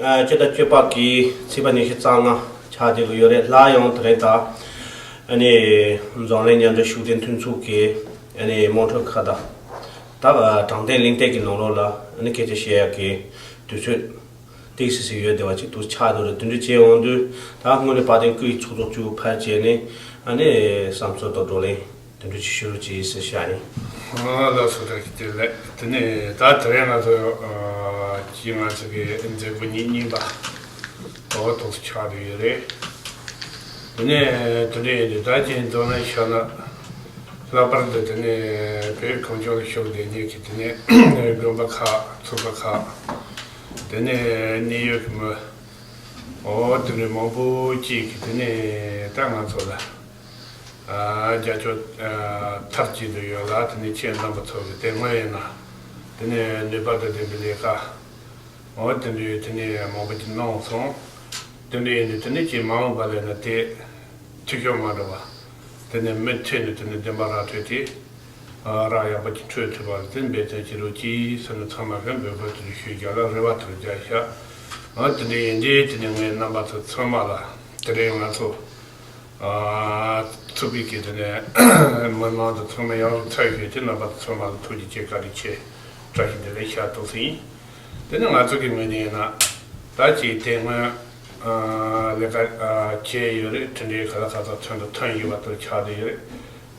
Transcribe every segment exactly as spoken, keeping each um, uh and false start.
སྤྱི་ཟླ་བཅུ་པ་གི་ཚེས་པ་ཉི་ཤུ་རྩ་ལྔ་ཆགས་བསྡད་ཀྱི་ཡོད་རེད། སླར་ཡང་དེ་རིང་ད་ཨ་ནི་འཛམ་གླིང་མཉམ་འབྲེལ་ཤུགས་ལྡན་མཐུན་ཚོགས་ཀྱི་ཨ་ནི་དམངས་ཁྲོད་ཁ་བརྡ་ད་དྲང་བདེན་གླེང་སྟེགས་ཀྱི་ནང་ལོགས་ལ་ཨ་ནི་སྐད་ཆ་བཤད་ཡག་གི་དུས་ཚོད་ཏོག་ཙམ་ཙམ་ཡོད་བསྡད་པ་ཅིག་ཏུ་ཆགས་འདུག་རེད། དེ་འདྲ་བྱས་འོང་དུས་ད་དངོས་གནས་དཔལ་ལྡན་སྐུའི་ཚོགས་གཙོ་བཅུ་ཕར་བྱས་ནས་ཨ་ནི་བསམ་ཚུལ་དང་བགྲོ་གླེང་དེ་འདྲ་ཅིག་ཞུ་རོགས་གྱིས་ཟེར་བཤད་ཡིན། ཨ་ལགས་སོ། བཀྲ་ཤིས་བདེ་ལེགས། དེ་ནས་ད་དེ་རིང་ང་ཚོ་ཨ་ཅིག་ང་ཚོ་གི་མཛད་སྒོ་ཉིན་གཉིས་པ་འོ་ཐོག་ཏུ་ཆགས་བསྡད་ཡོད་རེད། དེ་ནས་དེ་འདྲ་ཡིན་དུས་ད་ཅིག་མདོར་ན་བཤད་ན་ལྷག་པར་དུ་དེ་ནས་བོད་གངས་ལྗོངས་ལ་བཞུགས་བསྡད་མཁན་གྱི་དེ་ནས་དགོན་པ་ཁག་ཚོགས་པ་ཁག་དེ་ནས་གནད་ཡོད་ཀྱི་མི་འོ་དེ་འདྲ་མང་པོ་ཅིག་གིས་དེ་ནས་ད་ང་ཚོ་ལ། རྒྱ་ཁྱོད་མཐར་གྱིས་འདོད་ཡོད་ལ། དེ་ནས་ཁྱེད་རྣམ་པ་ཚོ་གི་དེ་སྔོན་ཡིན་ན་དེ་ནས་ནུས་པ་དང་ལྡན་པའི་ལས་ཀ་འོ་དེ་འདྲའི་དེ་ནས་མང་པོ་ཅིག་གནང་སོང་། དེ་འདྲ་ཡིན་དུས་དེ་ནས་ཁྱེད་མ་འོངས་པ་ལས་ན་དེ་འཐུས་ཤོར་མ་འགྲོ་བ། དེ་ནས་མུ་མཐུད་ནས་དེ་ནས་བདེན་པ་ར་འཕྲོད་དེ་ར་ཡག་པོ་ཅིག་འཕྲོད་ཐུབ་པ་དེ་འབད་བརྩོན་བྱེད་རོགས་གྱིས་ཟེར་ནས་ཚང་མ་གི་འབོད་སྐུལ་དེ་ཞུས་རྒྱ་ལ་རེ་བ་དེ་རྒྱ་ཤ། འོ་དེ་འདྲ་ཡིན་དུས་དེ་ནས་ངས་རྣམ་པ་ཚོ་ཚང་མ་ལ་དེ་རིང་ང་ཚོ། ཚུགས་པའི་གི་དེ་ནས་མི་མང་དུ་ཚང་མ་ཡང་ཚོགས་ཞུས་ཏེ་རྣམ་པ་ཚང་མ་ལ་ཐུགས་རྗེ་ཆེ་བཀའ་དྲིན་ཆེ་བཀྲ་ཤིས་བདེ་ལེགས་ཤ་ཏོག་ཟིན། དེ་ནས་ང་ཚོ་གི་ངོས་ནས་ཡིན་ན་ད་ཅིག་དེ་སྔོན་ལས་ཀ་བྱས་ཡོད་རེད། དེ་འདྲའི་ག་ལ་ག་ཚོད་ཐོན་དུ་ཐོན་ཡོད་པ་ལྟར་ཆགས་བསྡད་ཡོད་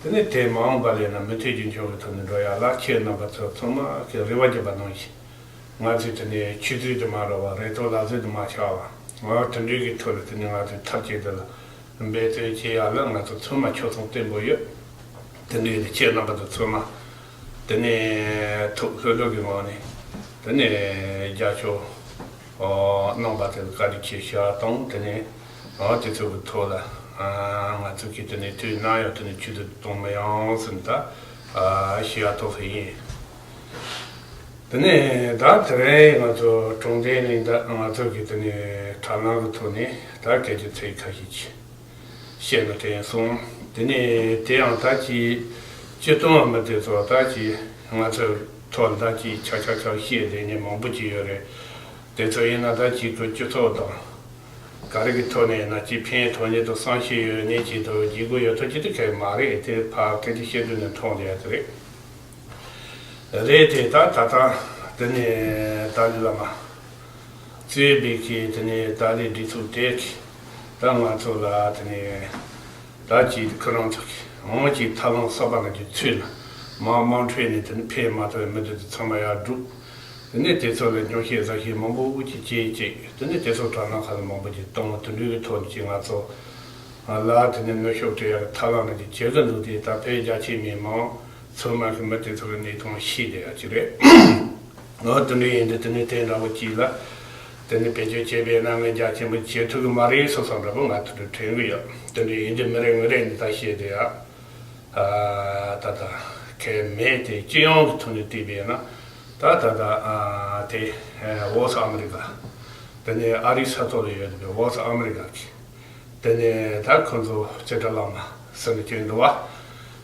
རེད། དེ་ནས་དེ་མ་འོངས་པ་ལས་ན་མུ་མཐུད་རྒྱུན་འཁྱོངས་ཀྱི་ཐོག་ནས་འགྲོ་ཡ་ལ་ཁྱེད་རྣམ་པ་ཚོ་ཚང་མ་གི་རེ་བ་བརྒྱབ་པ་ནང་བཞིན། ང་ཚོས་དེ་ནས་ཆུ་ཚོད་དུ་མ་རོལ་བ་རེ་ཐོག་ལ་ཚོད་དུ་མ་ཆག་པ་ང་དེ་འདྲའི་གི་ཐོག་ལ་དེ་ནས་ང་ཚོས་ཐབས་ཅིག་དེ་ལ་འབད་བརྩོན་བྱེད་ཡ་ལ་ང་ཚོ་ཚང་མ་ཆོད་སེམས་བརྟན་པོ་ཡོད། དེ་འདྲའི་དེ་ཁྱེད་རྣམ་པ་ཚོ་ཚང་མ་དེ་ནས་ཐུགས་ལྷོད་ལྷོད་ཀྱི་ངང་ནས་དེ་ནས་རྒྱབ་སྐྱོར་གནང་བ་དེ་ལ་བཀའ་དྲིན་ཆེ་ཞུ་བ་དང་། དེ་ནས་དེ་ཚོ་གི་ཐོག་ལ་ང་ཚོ་གིས་དེ་ནས་དུས་ནམ་ཡང་དེ་ནས་ཆུད་ཟོས་གཏོང་མི་ཡོང་ཟེར་ནས་ད་ཞུ་ཡ་ཐོག་ལ་ཡིན། དེ་ནས་ད་དེ་རིང་ང་ཚོ་གྲོང་སྡེ་ནས་ད་ང་ཚོ་གི་དེ་ནས་དྲ་ལམ་གི་ཐོག་ནས་ད་སྐད་ཆ་ཚིག་ཁ་ཤས་ཅིག་བཤད་ན་དྲན་སོང་། དེ་ནས་དེ་ཡང་ད་ཅི་སྤྱི་བཏང་བ་མི་དེ་ཚོ་ད་ཅི་ང་ཚོ་ཐོག་ད་ཅི་ཆ་ཆ་ཆ་བཤད་བསྡད་མཁན་མང་པོ་ཅིག་ཡོད་རེད། དེ་ཚོ་ཡིན་ན་ད་ཅི་ཁོ་སྤྱི་ཚོགས་དང་ག་རེ་གི་ཐོག་ནས་ཡིན་ན་ཅི་ཕན་ཐོགས་མཁན་དང་བསམ་ཤེས་ཡོད་མཁན་ཅིག་དང་བརྗེ་སྒོ་ཡོད་ཐབས་ཅིག་དེ་གལ་མ་རེད། དེ་ཕར་སྐད་ཆ་བཤད་དུས་ནས་མཐོང་བསྡད་ཡ་དེ་རེད། རེད་དེ་ད་ད་ལྟ་དེ་ནས་ཏཱ་ལའི་བླ་མ་གཙོས་པའི་གི་དེ་ནས་ཏཱ་ལའི་སྒྲིག་འཛུགས་དེ་གི་ད་ང་ཚོ་ལ་དེ་ནས་ད་ཅིག་ཁོ་རང་ཚོ་གི་འོང་ཅིག་ཐབས་ལམ་གསར་པ་ནང་གི་ཚུད་ན་མ་དམངས་ཁྲོད་ནས་དེ་ནས་ཕན་མ་ཐོགས་མི་དེ་ཚོ་ཚང་མ་ཡར་སྒྲུག་དེ་ནས་དེ་ཚོ་ལ་ཉོ་ཤེས་ཟ་ཤེས་མང་པོ་ཅིག་བྱེད་ཅིག་དེ་ནས་དེ་ཚོ་དྲ་ལམ་ཁག་ལ་མང་པོ་ཅིག་གཏོང་དེ་འདྲའི་གི་ཐོག་ནས་ཅིག་ང་ཚོ་ལ་དེ་ནས་ནུས་ཤུགས་སྤྲད་ཡག་གི་ཐབས་ལམ་ནང་གི་བྱེད་ཀྱི་འདུག་དེ་ད་ཕལ་རྒྱ་ཆེ་མི་མང་། ཚང་མ་གི་མི་དེ་ཚོ་གི་གནས་སྟངས་ཤེས་བསྡད་ཡ་ཅིག་རེད། འོ་དེ་འདྲ་ཡིན་དུས་དེ་ནས་དེ་འདྲ་བོ་ཅིག་ལ་དེ་ནས་བེད་སྤྱོད་བྱས་པས་ན་ངས་རྒྱ་ཆེན་པོ་བྱེད་ཐུབ་གི་མ་རེད་བསམ་བསམ་འདྲ་པོ་ང་དེ་འདྲ་དྲན་གི་ཡོད། དེ་འདྲ་ཡིན་དུས་མི་རེ་ངོ་རེ་ནས་ད་བཤད་བསྡད་ཡ་ད་ད་གལ་མེད་དེ་སྤྱི་ཡོངས་ཀྱི་ཐོག་ནས་བལྟས་པས་ན་ད་ད་ད་དེ་འོ་ས་ཨ་མི་རི་ཀ་དེ་ནས་ཨ་རིའི་ས་ཐོག་ལ་ཡོད་པའི་འོ་ས་ཨ་མི་རི་ཀ་གི་དེ་ནས་ད་ཁོ་ཚོ་ཙི་ཏྲ་བླ་མ་ཟེར་ནས་ཅིག་འདུག་བ།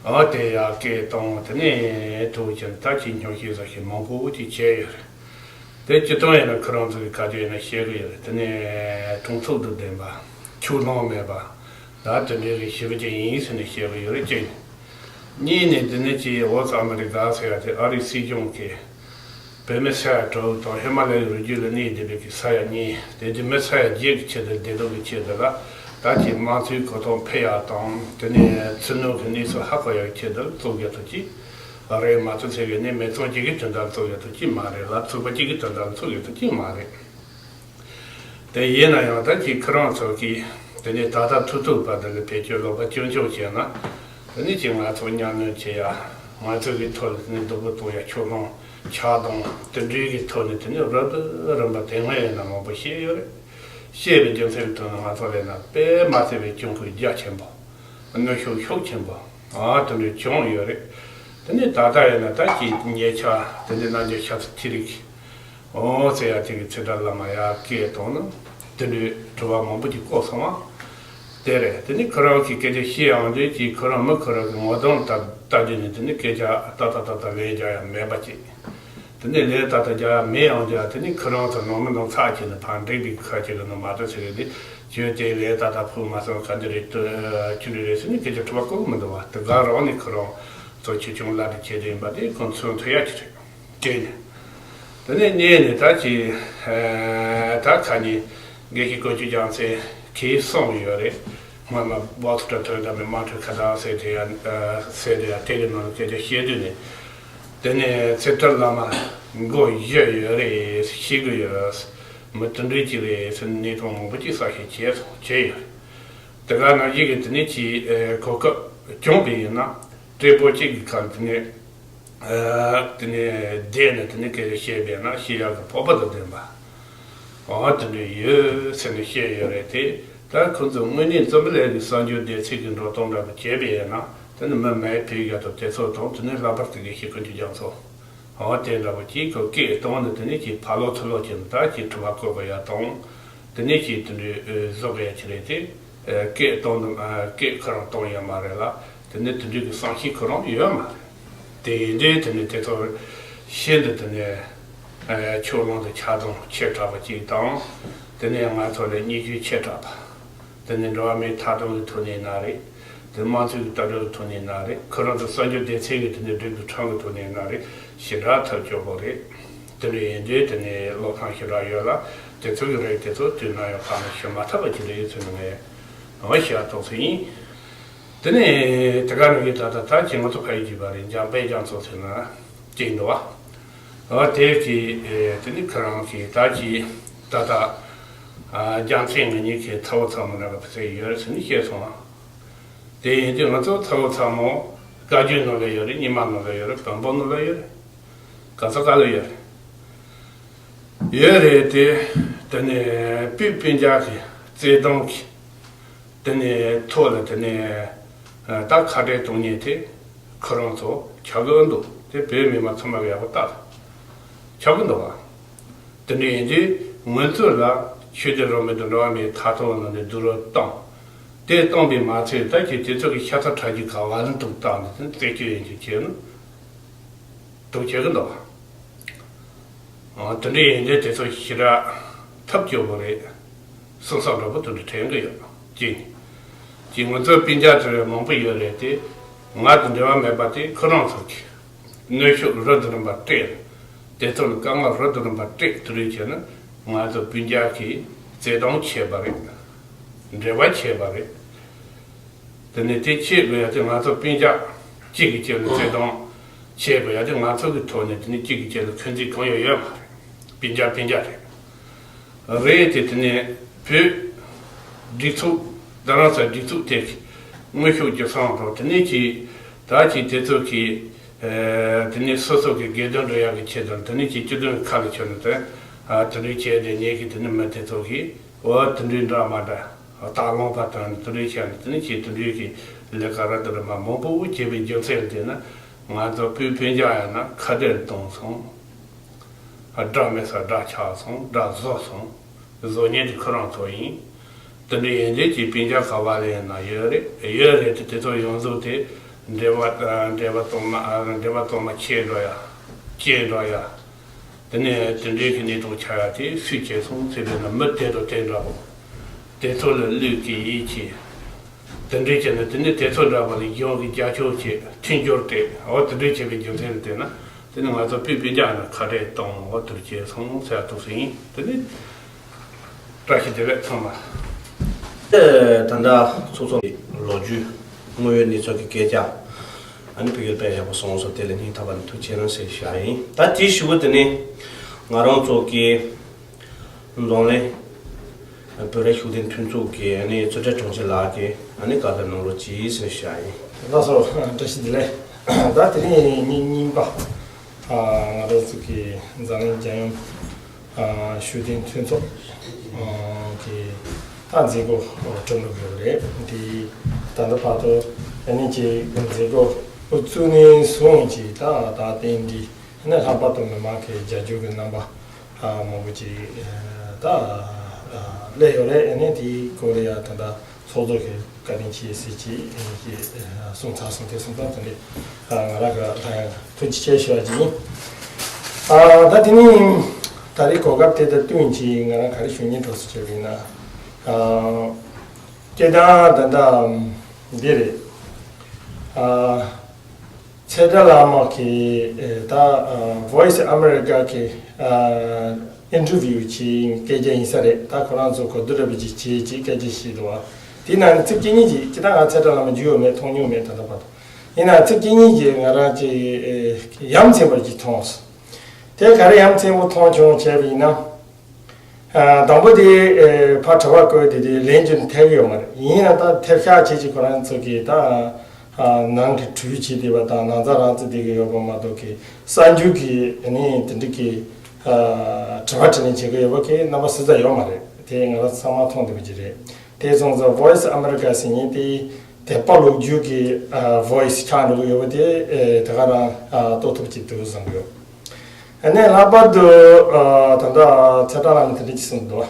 འོ་དེ་ཡར་སྐད་གཏོང་། དེ་ནས་ཐུགས་རྗེ་ཆེ་ད་ཅིག་ཉོ་ཤེས་ཟ་ཤེས་མང་པོ་ཅིག་བྱས་ཡོད་རེད། དེ་སྤྱི་བཏང་ཡིན་ན་ཁོ་རང་ཚོ་གི་ཁ་རྒྱུན་ཡིན་ན་བཤད་གི་ཡོད་རེད། དེ་ནས་དྲང་ཚུགས་དང་ལྡན་པ། ཕྱོགས་ལྷུང་མེད་པ། ད་དེ་འདྲའི་གི་ཞི་བ་ཅན་ཡིན་ཟེར་ནས་བཤད་གི་ཡོད་རེད། གཅིག་གཉིས་ནས་འདི་ནས་ཅིག་འོ་ས་ཨ་མི་རི་ཀ་ཟེར་ཡ་དེ་ཨ་རིའི་སྲིད་གཞུང་གིས་བོད་མི་ས་ཡ་དྲུག་དང་ཧི་མ་ལ་ཡའི་རི་རྒྱུད་ལ་གནས་བསྡད་པའི་གི་ས་ཡ་གཉིས་དེ་དེ་མི་ས་ཡ་བརྒྱད་ཀྱི་ཆེད་དུ་བདེ་སྡུག་གི་ཆེད་དུ་ལ་ད་ཅིག་དམངས་གཙོའི་གོ་རྟོགས་འཕེལ་ཡག་དང་དེ་ནས་ཚུལ་ནོར་གྱི་གནས་ཚུལ་ཧ་གོ་ཡག་ཆེད་དུ་བཙུགས་ཡག་ཐུགས་ཀྱི་རེད་མ་གཏོགས་ཚེ་གི་ནས་མི་ཚང་གཅིག་གི་དོན་དག་བཙུགས་ཡག་ཐུགས་ཀྱི་མ་རེད་ལ། ཚོགས་པ་གཅིག་གི་དོན་དག་བཙུགས་ཡག་ཐུགས་ཀྱི་མ་རེད། དེ་ཡིན་ན་ཡང་ད་ཅིག་ཁོ་རང་ཚོ་གིས་དེ་ནས་ད་ལྟ་ཐུག་ཐུག་བར་དུ་ལ་བེད་སྤྱོད་ལོག་པ་སྐྱོན་བརྗོད་བྱས་ན་དེ་ནས་ཅིག་ང་ཚོ་གཉའ་གནོན་བྱེད་ཡ་ང་ཚོ་གི་ཐོག་ལ་དེ་ནས་སྡུག་པོ་གཏོང་ཡ་ཕྱོགས་ལྷུང་ཆགས་སྡང་དེ་འདྲའི་གི་ཐོག་ནས་དེ་ནས་རབ་ཏུ་རིམ་པ་དེ་སྔ་ཡིན་ན་མང་པོ་བཤད་ཡོད་རེད། བཤད་པའི་རྒྱུ་མཚན་གྱི་ཐོག་ནས་ང་ཚོ་ལས་ན་དཔེ་མ་སྲིད་པའི་གྱོང་གུན་རྒྱ་ཆེན་པོ་གནོན་ཤུགས་ཤུགས་ཆེན་པོ་ཨ་དེ་འདྲའི་བྱུང་ཡོད་རེད། དེ་ནས་ད་ལྟ་ཡིན་ན་ད་ཅིག་ཉེ་ཆར་དེ་ནས་རྣམ་རྒྱལ་ཤཱསྟྲི་རིགས། འོ་ཟེར་ཡ་དེ་གི་ཚིག་གྲྭ་བླ་མ་ཡར་སྐད་གཏོང་ན་དེ་འདྲའི་དྲི་བ་མང་པོ་ཅིག་བཀོད་སོང་བ། དེ་རེད། དེ་ནི་ཁོ་རང་གི་སྐད་ཆ་བཤད་ཡོང་དུས་ཀྱི་ཁོ་རང་མི་ཁོ་རང་གི་ངོ་གདོང་ལྟ་ལྟ་རྒྱུ་ནི་དེ་ནི་སྐད་ཆ་ཏག་ཏག་ཏག་ཏག་ལན་རྒྱག་ཡ་མེད་པ་ཅིག་དེ་ནས་ལས་ད་ལྟ་རྒྱ་མེད་ཡང་རྒྱ་དེ་ནས་ཁོ་རང་ཚོ་ནང་མི་ནང་ཚགས་ཀྱི་ནི་ཕར་འགྲིག་འགྲིག་ཁ་ཅིག་གི་ནི་མ་གཏོགས་ཟེར་གི་འདི་བྱོས་དེ་ལས་ད་ལྟ་ཕུགས་མ་སོང་ག་འདི་རེད་དུ་ཁྱོད་འདི་རེད་ཟེར་ནས་སྐད་ཆ་དྲི་བ་བཀོད་མི་འདུག་བ། དེ་ག་རང་ནས་ཁོ་རང་ཚོ་ཆེ་ཆུང་བླ་འདི་བྱས་དེ་ཡིན་པ་དེ་ཁོང་ཚོ་ཐུག་ཡ་ཅི་རེད། དེ་ནས་དེ་ནས་གཉིས་ནས་ད་ཅི་ད་ཁ་ཉིན་དགེ་བཤེས་དཀོན་མཆོག་རྒྱལ་མཚན་གྱིས་གསུངས་ཡོད་རེད། སྔོན་མ་བོད་དུ་ཐོན་དམ་པའི་དམངས་ཁྲོད་ཁ་བརྡ་ཟེར་དེ་ཡང་ཟེར་དེ་ཡང་དེ་གི་ནང་ལ་སྐད་ཆ་བཤད་དུས་ནས། དེ་ནས་ཚེ་ཐར་བླ་མ་མགོ་བཞི་ཡོད་རེད་ཤེས་གི་ཡོད། མི་དེ་འདྲའི་ཅིག་རེད་ཟེར་ནས་གནས་སྟངས་མང་པོ་ཅིག་གསལ་བཤད་བྱས་སོང་བྱས་ཡོད། དེ་ག་ནང་བཞིན་གྱི་དེ་ནས་ཅིག་གོ་སྐབས་བྱུང་བ་ཡིན་ན་བགྲེས་པོ་གཅིག་གི་ཁ་དེ་ནས་དེ་ནས་བསྡད་ནས་དེ་ནས་སྐད་ཆ་བཤད་པས་ན་ཤེས་ཡག་གི་སྤོབས་པ་དང་ལྡན་པ། འོ་དེ་འདྲ་ཡོད་ཟེར་ནས་བཤད་ཡོད་རེད་དེ། ད་ཁོ་ཚོ་དངོས་གནས་འཛམ་བུ་གླིང་གི་གསར་འགྱུར་སྡེ་ཚན་གྱི་འགྲོ་སྟངས་འདྲ་པོ་བྱས་པ་ཡིན་ན་དེ་ནི་མི་མེད་པའི་ཡ་ཐོབ་དེ་ཚོ་དང་དེ་ནི་ལྷག་པར་དུ་དགེ་བཤེས་ཀུན་གྱི་རྒྱ་མཚོ་འོ་དེ་འདྲ་པོ་གྱིས་ཁོ་སྐད་གཏོང་ནི་དེ་ནི་ཅིག་ཕ་ལོ་ཚུ་ལོ་ཅིག་ད་ཅིག་གྲུབ་པ་བཀོད་པ་ཡ་དང་། དེ་ནི་ཅིག་དེ་འདྲའི་བཟོ་གི་ཡ་ཅི་རེད་དེ། སྐད་གཏོང་ནི་སྐད་ཁོ་རང་གཏོང་ཡ་མ་རེད་ལ་དེ་ནི་དེ་འདྲའི་གི་བསམ་ཤེས་ཁོ་རང་ཡོད་མ་རེད། དེ་ཡིན་དུས་དེ་ནི་དེ་ཚོ་ཤིན་ཏུ་དེ་ནི། ཕྱོགས་གླང་དུ་ཆགས་སྡང་ཆེ་དྲགས་པ་གཅིག་དང་། དེ་ནས་ང་ཚོ་ལ་སྙིང་རྗེ་ཆེ་དྲགས་པ། དེ་ནས་འགྲོ་བ་མིའི་ཐོབ་ཐང་གི་ཐོག་ནས་ན་རེད། དེ་དམངས་གཙོའི་ལྟ་གྲུབ་ཀྱི་ཐོག་ནས་ན་རེད། ཁོ་རང་ཚོ་གསར་འགྱུར་སྡེ་ཚན་གྱི་དེ་ནས་སྒྲིག་འཛུགས་ཁྲིམས་ཀྱི་ཐོག་ནས་ན་རེད། ཞེ་དྲག་ཐབས་སྐྱོ་པོ་རེད། དེ་འདྲ་ཡིན་དུས་དེ་ནས་བློ་ཕམ་ཞེ་དྲག་ཡོད་ལ། དེ་ཚོ་གི་རིགས་དེ་ཚོ་དུས་ནམ་ཡང་ཕར་ནས་ཞུ་མ་ཐུབ་པ་ཅིག་རེད་ཟེར་ནས་ངས་འོ་ཞེ་དྲག་དོགས་སེ་ཡིན། དེ་ནས་དེ་ག་ནང་བཞིན་ད་ལྟ་ད་ཅི་ང་ཚོ་ཕ་ཡུལ་གྱི་བར་རེད། འཇམ་དཔལ་རྒྱ་མཚོ་ཟེར་ན་ཅིག་འདུག་བ། འོ་དེ་གི་དེ་ནི་ཁོ་རང་གི་ད་ཅི་ད་ལྟ་རྒྱལ་མཚན་ང་གཉིས་ཀྱི་ཚ་བོ་ཚ་མོ་ནང་གི་ཕ་ཚེ་ཡོད་རེད་ཟེར་ནས་བཤད་སོང་བ། དེ་ཡིན་དུས་ང་ཚོ་ཚ་བོ་ཚ་མོ་བཀའ་བརྒྱུད་ནང་ལ་ཡོད་རེད། རྙིང་མ་ནང་ལ་ཡོད་རེད། བོན་པོ་ནང་ལ་ཡོད་རེད། ག་ས་ག་ལ་ཡོད་རེད། ཡོད་རེད་དེ། དེ་ནས་སྤུན་སྤུན་ཀྱག་གི་བརྩེ་དུང་གི་དེ་ནས་ཐོག་ལ་དེ་ནས་ད་ཁ་བྲལ་གཏོང་མཁན་དེ་ཁོ་རང་ཚོ་ཆགས་ཀྱི་འདུག་དེ་བོད་མི་མང་ཚང་མ་གི་ཡག་པོ་ལྟ་ཆགས་ཀྱི་འདུག་བ། དེ་འདྲ་ཡིན་དུས་ང་ཚོ་ལ་ཆོས་དད་རང་མོས་དང་འགྲོ་བ་མིའི་ཐོབ་ཐང་ནང་ནས་བསྡུར་བ་བཏང་། དེ་བཏང་པའི་མ་ཚད་ད་ཀྱི་དེ་ཚོ་གི་ཤ་ཚ་ཁྲག་རྒྱུད་ག་བ་ལ་འདུག་བཏང་ནས་དེ་རྩད་གཅོད་ཡིན་གཅིག་བྱས་ན། དུ་བྱེད་ཀྱི་འདུག་ཨ། དེ་འདྲ་ཡིན་དུས་དེ་ཚོ་ཞེ་དྲག་ཐབས་སྐྱོ་པོ་རེད། སེམས་བསམ་འདྲ་པོ་དེ་འདྲ་དྲན་གྱི་ཡོད། གཅིག་གཅིག་ང་ཚོའི་སྤུན་ཀྱག་དེ་མང་པོ་ཡོད་རེད་དེ། ང་དང་འབྲེལ་བ་མེད་པ་དེ་ཁོ་རང་ཚོ་གིས་གནོན་ཤུགས་རབ་ཏུ་རིམ་པ་སྤྲད། དེ་ཚོ་ལ་དཀའ་ངལ་རབ་ཏུ་རིམ་པ་སྤྲད། དེ་འདྲ་བྱས་ན་ང་ཚོ་སྤུན་ཀྱག་གིས་བརྩེ་དུང་བྱས་པ་རེད། འབྲེལ་བ་བྱས་པ་རེད། དེ་ནས་དེ་བྱེད་དགོས་ཡ་དེ་ང་ཚོ་སྤུན་ཀྱག་གཅིག་གིས་གཅིག་ལ་བརྩེ་དུང་བྱེད་དགོས་ཡ་དེ་ང་ཚོ་གི་ཐོག་ནས་དེ་ནས་གཅིག་གིས་གཅིག་ལ་འཁོན་འཛིན་གང་ཡང་ཡོད་མ་རེད། སྤུན་ཀྱག་སྤུན་ཀྱག་རེད། རེད་དེ་དེ་ནས་བོད་སྒྲིག་འཛུགས་རྡ་རམ་ས་སྒྲིག་འཛུགས་དེ་གི་དངོས་ཤུགས་ཀྱི་སང་རོགས་དེ་ནས་ཀྱི་ད་ཀྱི་དེ་ཚོ་གི་དེ་ནས་སོ་སོ་གི་དགེ་འདུན་འགྲོ་ཡག་གི་ཆེད་དུ་དེ་ནས་ཀྱི་སྤྱི་དོན་ཁ་ལ་ཁྱོན་ནས་དེ་དེ་འདྲའི་བྱས་ཏེ་ངེད་ཀྱི་དེ་ནས་མི་དེ་ཚོ་གི་འོ་དེ་འདྲའི་འདྲ་མ་འདྲ། སྟག་ལུང་པ་དང་དེ་འདྲའི་བྱས་ནས་དེ་ནས་ཀྱི་དེ་འདྲའི་གི་ལས་ཀ་ར་དེ་འདྲ་མ་མང་པོ་བྱས་པའི་རྒྱུ་མཚན་དེ་ནི་ང་ཚོ་སྤུན་སྤུན་ཀྱག་ཡིན་ན་ཁ་བྲལ་གཏོང་སོང་། དགྲ་མེད་ས་དགྲ་ཆགས་སོང་། དགྲ་བཟོ་སོང་། བཟོ་མཁན་དེ་ཁོ་རང་ཚོ་ཡིན། དེ་འདྲ་ཡིན་དུས་ཀྱི་སྤུན་ཀྱག་ག་བ་ལ་ཡིན་ན་ཡོད་རེད། ཡོད་རེད་དེ་དེ་ཚོ་ཡོངས་རྫོགས་དེ་འབྲེལ་བ་འབྲེལ་བ་གཏོང་མ་འབྲེལ་བ་གཏོང་མ་ཆད་འགྲོ་ཡ། སྐྱེས་འགྲོ་ཡ། དེ་ནས་དེ་འདྲའི་གི་གནས་སྟངས་ཆགས་ཡ་དེ་སུས་བྱས་སོང་ཟེར་བས་ན་མི་དེ་དང་དེ་འདྲ་པོ། དེ་ཚོ་ལ་བློས་ཀྱི་ཡིད་ཆེས། དེ་འདྲའི་བྱས་ན་དེ་ནས་དེ་ཚོ་འདྲ་པོ་ལ་གཞུང་གི་རྒྱབ་སྐྱོར་བྱེད་མཐུན་སྦྱོར་སྤྲད། འོ་དེ་འདྲའི་བྱས་པའི་རྒྱུ་མཚན་ལ་བལྟས་ན་དེ་ནི་ང་ཚོ་སྤུན་སྤུན་ཀྱག་ན་ཁ་བྲལ་གཏོང་འོ་དེར་བྱས་སོང་ཟེར་ཐུགས་སུ་ཡིན། དེ་ནི་བཀྲ་ཤིས་བདེ་ལེགས་ཚང་མ། ད་ལྟ་ཚོགས་གཙོ་ལོ་རྒྱུས་དངོས་ཡོད་གནས་ཚུལ་གྱི་སྐད་ཆ། ཨ་ནི་བོད་ཡིག་དཔེ་ཡག་པོ་གསུངས་སོང་། དེ་ལ་སྙིང་ཐག་པ་ནས་ཐུགས་རྗེ་ཆེ་གནང་ཟེར་ཞུ་ཡ་ཡིན། ད་དེའི་ཞུ་བ་དེ་ནི་ང་རང་ཚོ་གི་འཛམ་གླིང་བོད་རིགས་ཤུགས་ལྡན་མཐུན་ཚོགས་ཀྱི་ཨ་ནི་ཚུལ་ཁྲིམས་དྲུང་ཆེ་ལགས་ཀྱིས་ཨ་ནི་བཀའ་སློབ་གནང་རོགས་གྱིས་ཟེར་ཞུ་ཡ་ཡིན། ལགས་སོ། བཀྲ་ཤིས་བདེ་ལེགས། ད་དེ་རིང་ཉིན་གཉིས་པ། ང་རང་ཚོ་གི་འཛམ་གླིང་རྒྱལ་ཡོངས་ཤུགས་ལྡན་མཐུན་ཚོགས་ཀྱི་ད་མཛད་སྒོ་གྲུབ་འགྲོ་གི་ཡོད་རེད། དེ་ད་ལྟ་བར་དུ་ཨ་ནི་ཀྱི་མཛད་སྒོ་བཙུགས་ནས་བཟུང་གི་ད་ད་ཐེངས་འདི་ཨ་ནི་ལྷག་པར་དུ་མི་མང་གི་རྒྱབ་སྐྱོར་གྱི་རྣམ་པ་མང་པོ་ཅིག་ད་སླེབས་ཡོད་རེད། ཨ་ནི་དེའི་སྐོར་ལ་ཡང་ད་ལྟ་ཚོགས་གཙོ་གི་བཀའ་དྲིན་ཆེ་ཟེར་གྱི་གསུངས་ཚར་སོང་། དེ་སོང་ཙང་དེ་ནི་ང་རང་གི་ལྷ་ཡང་ཐུགས་རྗེ་ཆེ་ཞུ་བ་ཅིག་ཡིན། ཨ། ད་དེ་ནི་ད་རེས་གོ་སྐབས་དེ་དང་བསྟུན་གྱིས་ང་རང་ག་རེ་ཞུ་སྙིང་འདོད་སོ་བྱས་པ་ཡིན་ན། ཨ། སྐད་བཏང་ད་ལྟ་འདི་རེད། ཨ། ཚེ་བཀྲ་ལགས་མ་གི་ད་Voice America གི་interview གྱི་སྐད་ཆ་ཡིན་ས་རེད། ད་ཁོ་རང་ཚོ་གོ་བསྡུར་ར་བ་ཅིག་བྱས་ཅིག་སྐད་ཆ་བཤད་འདུག་བ། དེའི་ནང་ནས་ཚིག་གཅིག་གཉིས་ཅིག་ཅི་ད་ང་ཚེ་བཀྲ་ལགས་མ་འཇུ་ཡོད་མེད་མཐོང་མྱོང་མེད་ད་ལྟ་བར་དུ། ཡིན་ན་ཚིག་གཅིག་གཉིས་ཅིག་ང་རང་ཅིག་ཡ་མཚན་པ་ཅིག་མཐོང་སོང་། དེ་ག་རེ་ཡ་མཚན་པོ་མཐོང་བྱུང་བྱས་པ་ཡིན་ན། དང་པོ་དེ་ཕར་དྲི་བ་བཀོད་དེ་དེ་ལན་རྒྱུ་ཐེབས་ཡོད་མ་རེད། ཡིན་ན་ད་ཐེབས་ཤག་བྱེད་ཀྱི་ཁོ་རང་ཚོ་གིས་ད་ནང་གི་གྲོས་བྱེད་བསྡད་པ་དང་ནང་ཚང་རང་བཙན་བསྡད་ཀྱི་ཡོད་པ་མ་གཏོགས་ཀྱི་གསར་འགྱུར་གྱི་ནི་དེ་འདྲ་གི་དྲི་བ་དྲིས་ལན་བྱེད་ཀྱི་ཡོད་པ་གི་རྣམ་པ་གསལ་ས་ཡོད་མ་རེད། དེ་ང་རང་ཚང་མ་མཐོང་བསྡད་པ་ཅིག་རེད། དེ་སོང་ཙང་Voice America ཟེར་མཁན་དེ་དད་པ་ལོ་རྒྱུས་ཀྱི་Voice ཆགས་འགྲོ་གི་ཡོད་པ་དེ་དེ་ག་རང་རྟོགས་ཐུབ་ཀྱི་འདུག་བསམ་གྱི་ཡོད། ཨ་ནི་ལྷག་པར་དུ་ཨ། ད་ལྟ་ཚེ་བཀྲ་ལགས་ནས་དེ་འདྲ་ཅིག་གསུངས་འདུག་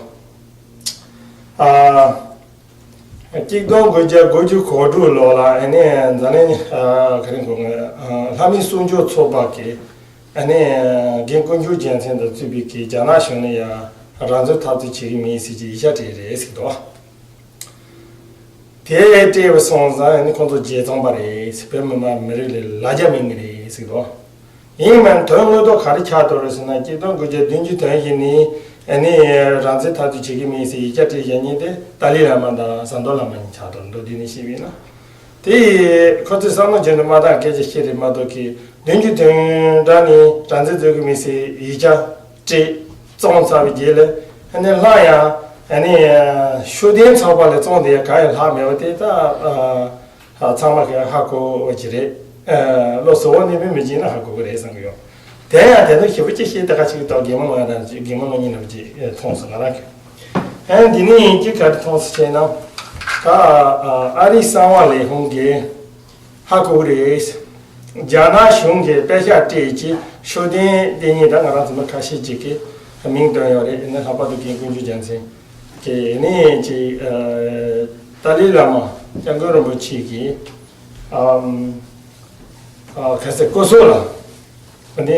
ཨ། གཅིག་སྟོང་དགུ་བརྒྱ་དགུ་བཅུ་གོ་དྲུག་ལོ་ལ་ཨ་ནི་འཛམ་གླིང་ཨ། ག་རེ་གོ་ང་ཨ། ལྷ་མིའི་སྲུང་སྐྱོབ་ཚོགས་པ་གི་ཨ་ནི་རྒན་དཀོན་མཆོག་རྒྱལ་མཚན་དང་གཙོས་པའི་གི་རྒྱ་ནག་གཞུང་ནས་ཡང་རང་བཙན་འཐབ་རྩོད་བྱེད་ཀྱི་མིན་ཟེར་གྱི་ཡིག་ཆ་སྤྲད་རེད་ཟེར་འདུག་དེ་སྤྲད་པ་སོང་ཙང་ནི་ཁོང་ཚོ་རྗེ་ཙོང་པ་རེད། བོད་མི་མང་མི་རིགས་ལ་ལ་རྒྱ་མེད་ངེས་རེད་ཟེར་གི་འདུག་ཡིན་ནའང་དོན་དངོས་ཐོག་ག་རེ་ཆགས་འདུག་རེད་ཟེར་ན། གཅིག་སྟོང་དགུ་བརྒྱ་བདུན་ཅུ་དོན་བཞི་ནས་ནི་རང་བཙན་འཐབ་རྩོད་བྱེད་ཀྱི་མིན་ཟེར་ཡིག་ཆ་སྤྲད་བཞག་མཁན་དེ་ཏཱ་ལའི་བླ་མ་དང་ཟམ་གདོང་བླ་མ་གཉིས་ཆགས་འདུག་འདུག་དེ་ནས་བཤད་པ་ཡིན་ན། དེ་ཡིས་ཁོ་ཚོས་བསམ་བློ་བྱེད་དུ་མ་བཏང་སྐད་ཆ་བཤད་རེད་མ་གཏོགས་ཀྱི་བདུན་ཅུ་དོན་གྲངས་ནས་རང་བཙན་རྩོད་ཀྱི་མིན་ཟེར་ཡིག་ཆ་སྤྲད་བཙོང་ཚར་བའི་རྗེས་ལ་ཨ་ནི་སླར་ཡང་ཨ་ནི་ཤུགས་ལྡན་ཚོགས་པ་ལ་བཙོང་དེ་གང་ཡང་ལྷག་མེད་པ་དེ་ད་ཨ་ཚང་མ་གིས་ཧ་གོ་བ་ཅིག་རེད། ཨ་བློ་གཟུ་བོ་ནས་མི་མི་བྱེད་ན་ཧ་གོ་གི་རེད་བསམ་གི་ཡོད། དེ་ཡང་དེ་ཚོ་ཞེ་པོ་ཅིག་ཤེས་ད་ག་ཅིག་ཏོག་གེ་མོ་ལོ་ཡ་དང་གེ་མོ་ལོ་གཉིས་ནང་ཅིག་མཐོང་སོང་ང་རང་གི། ཨ་འདི་ནི་ཅིག་ག་རེ་མཐོང་སོང་ཟེར་ན། ད་ཨ་རིའི་གསང་བ་ལས་ཁུངས་ཀྱིས་ཧ་གོ་གི་རེད། རྒྱ་ནག་གཞུང་གིས་པད་ཤག་སྤྲད་ཀྱི་ཤུགས་ལྡན་དེ་ཉིད་ད་ང་རང་ཚོ་མི་ཁ་ཤས་ཅིག་གིས་མིང་བཏོན་ཡོད་རེད། ཨ་ནི་ལྷག་པར་དུ་རྒན་དཀོན་མཆོག་རྒྱལ་མཚན་གྱིས་ནི་ཅིག་ཨ་ཏཱ་ལའི་བླ་མ་སྐྱབས་མགོན་རིན་པོ་ཆེ་གིས་ཨམ་ཨ་ག་ཟེར་སྐུ་སྲོག་ལ་ཨ་ནི་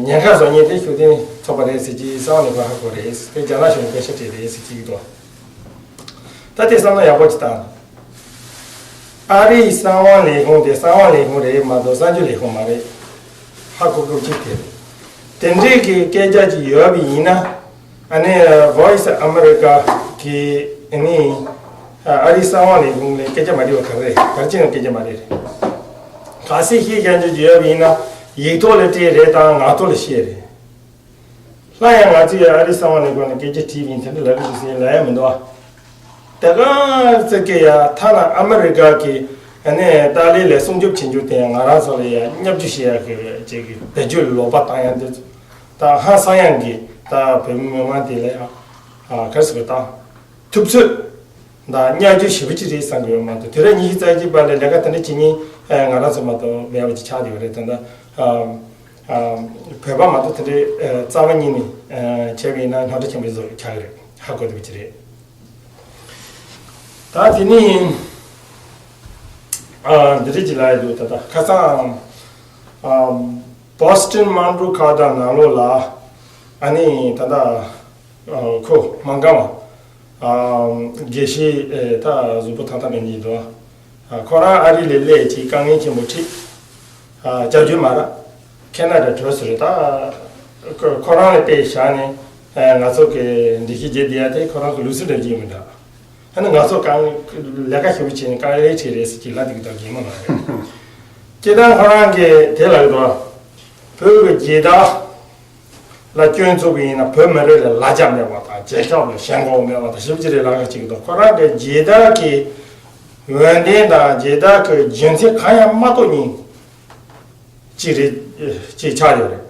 ཉེན་ཁ་བཟོ་མཁན་དེ་ཤུགས་ལྡན་ཚོགས་པ་རེད་ཟེར་གྱི་གསང་བ་ལས་ཁུངས་ཧ་གོ་རེད། དེ་རྒྱ་ནག་གཞུང་གིས་པད་ཤག་སྤྲད་རེད་ཟེར་གྱི་འདུག་ད་དེ་བསམ་བློ་ཡག་པོ་ཅིག་བཏང་། ཨ་རིའི་གསང་བ་ལས་ཁུངས་དེ་གསང་བ་ལས་ཁུངས་རེད་མ་གཏོགས་གསར་འགྱུར་ལས་ཁུངས་མ་རེད། ཧ་གོ་དགོས་ཀྱི་དེ་རེད། དེ་འདྲའི་གི་སྐད་ཆ་ཅིག་ཡོད་པ་ཡིན་ན་ཨ་ནི་Voice America གི་ཨ་ནི་ཨ་རིའི་གསང་བ་ལས་ཁུངས་ལ་སྐད་ཆ་མ་དྲིས་པ་ག་རེ་རེད། ག་རེ་བྱས་ནས་སྐད་ཆ་མ་དྲིས་རེད། གལ་སྲིད་ཤེས་རྒྱ་འཇུག་རྒྱུ་ཡོད་པ་ཡིན་ན་ཡིག་ཐོག་ལ་སྤྲད་རེད་དང་ངག་ཐོག་ལ་བཤད་རེད། སླར་ཡང་ང་ཚོས་ཨ་རིའི་གསང་བ་ལས་ཁུངས་ནས་སྐད་ཆ་དྲིས་པ་ཡིན་དེ་འདྲ་ལབ་ཀྱི་འདུག་ཟེར་ལབ་ཡ་མི་འདུག་ཨ། དེ་ག་ཚོད་ཀྱི་ཡ་ཐ་ན་ཨ་མི་རི་ཀ་གི་ཨ་ནི་ཏཱ་ལའི་ལ་སྲུང་སྐྱོབ་བྱེད་རྒྱུ་དེ་ཡང་ང་རང་ཚོ་ལ་ཡ་བརྙས་བཅོས་བྱེད་ཡ་གི་ཅིག་གི་བེད་སྤྱོད་ལོག་པ་བཏང་ཡ་འདི་ད་ཧང་སང་ཡ་གི་ད་བོད་མི་མི་མང་དེ་ལ་ཡ་ག་རེ་ཟེར་དགོས་ད། ཐུབ་ཚོད་དང་བརྙས་བཅོས་ཞེ་པོ་ཅིག་རེད་བསམ་གྱི་ཡོད་མ་གཏོགས་དུས་རབས་ཉི་ཤུ་རྩ་གཅིག་པ་ལ་ལས་ཀ་དེ་འདྲ་བྱེད་མཁན་ང་རང་ཚོ་མ་གཏོགས་མེད་པ་ཅིག་ཆགས་ཡོད་རེད། ད་ལྟ་བོད་པ་མ་གཏོགས་དེ་འདྲའི་རྩ་བ་ཉིད་ནས་བྱས་པ་ཡིན་ན་སྣང་ཁྲ་ཆེན་པོ་བཟོ་ཆགས་ཀྱི་རེད། ཧ་གོ་ཐུབ་ཀྱི་རེད། ད་དེ་ནས་འདི་འདྲ་ཅིག་ལབ་ཡ་འདུག་ད་ལྟ་ཁ་སང་Boston Monroe ཁ་བརྡ་ནང་ལོགས་ལ་ཨ་ནི་ད་ལྟ། ཁོ་མ་འགའ་བ། དགེ་བཤེས་ད་གཟུགས་པོ་ཐང་ཐང་མེད་ཉིད་འདུག་ཁོ་རང་ཨ་རི་ལ་སླེབས་ཀྱིས་དཀའ་ངལ་ཆེན་པོ་འཕྲད། སྐྱབས་བཅོལ་མ་རག་ཁེ་ན་ཌ་བྲོས་སོང་རེད་ད། ཁོ་རང་ལ་དཔེ་བཞག་ནས་ང་ཚོ་གི་འགྲེལ་བཤད་བརྒྱབ་བསྡད་ཡ་དེ་ཁོ་རང་གི་ལུགས་སྲོལ་འདྲ་ཅིག་ཡིན་མི་འདྲ། ཨ་ནི་ང་ཚོ་དཀའ་ངལ་ལས་ཀ་ཞེ་པོ་བྱས་ནས་དཀའ་ལས་འཕྲད་རེད་ཟེར་གྱི་ལབ་འདུག་ད་རྒན་མོ་ལགས་རེད། སྤྱིར་བཏང་ཁོ་རང་གིས་དེ་ལབ་འདུག་བོད་ཀྱི་རྒྱལ་དར། ལ་སྐྱོན་བཙུགས་པ་ཡིན་ན་བོད་མི་རིགས་ལ་ལ་རྒྱ་མེད་པ་དང་རྒྱལ་ཁབ་ལ་ཞེན་ཁོག་མེད་པ་དང་ཞིབ་ཅིག་རེད་ལབ་ཀྱི་འདུག་ཁོ་རང་གི་རྒྱལ་དར་གྱི་འོས་འདེམས་དང་རྒྱལ་དར་གྱི་རྒྱུ་མཚན་གང་ཡང་མ་རྟོགས་མཁན་ཅིག་རེད། ཅིག་ཆགས་ཡོད་རེད།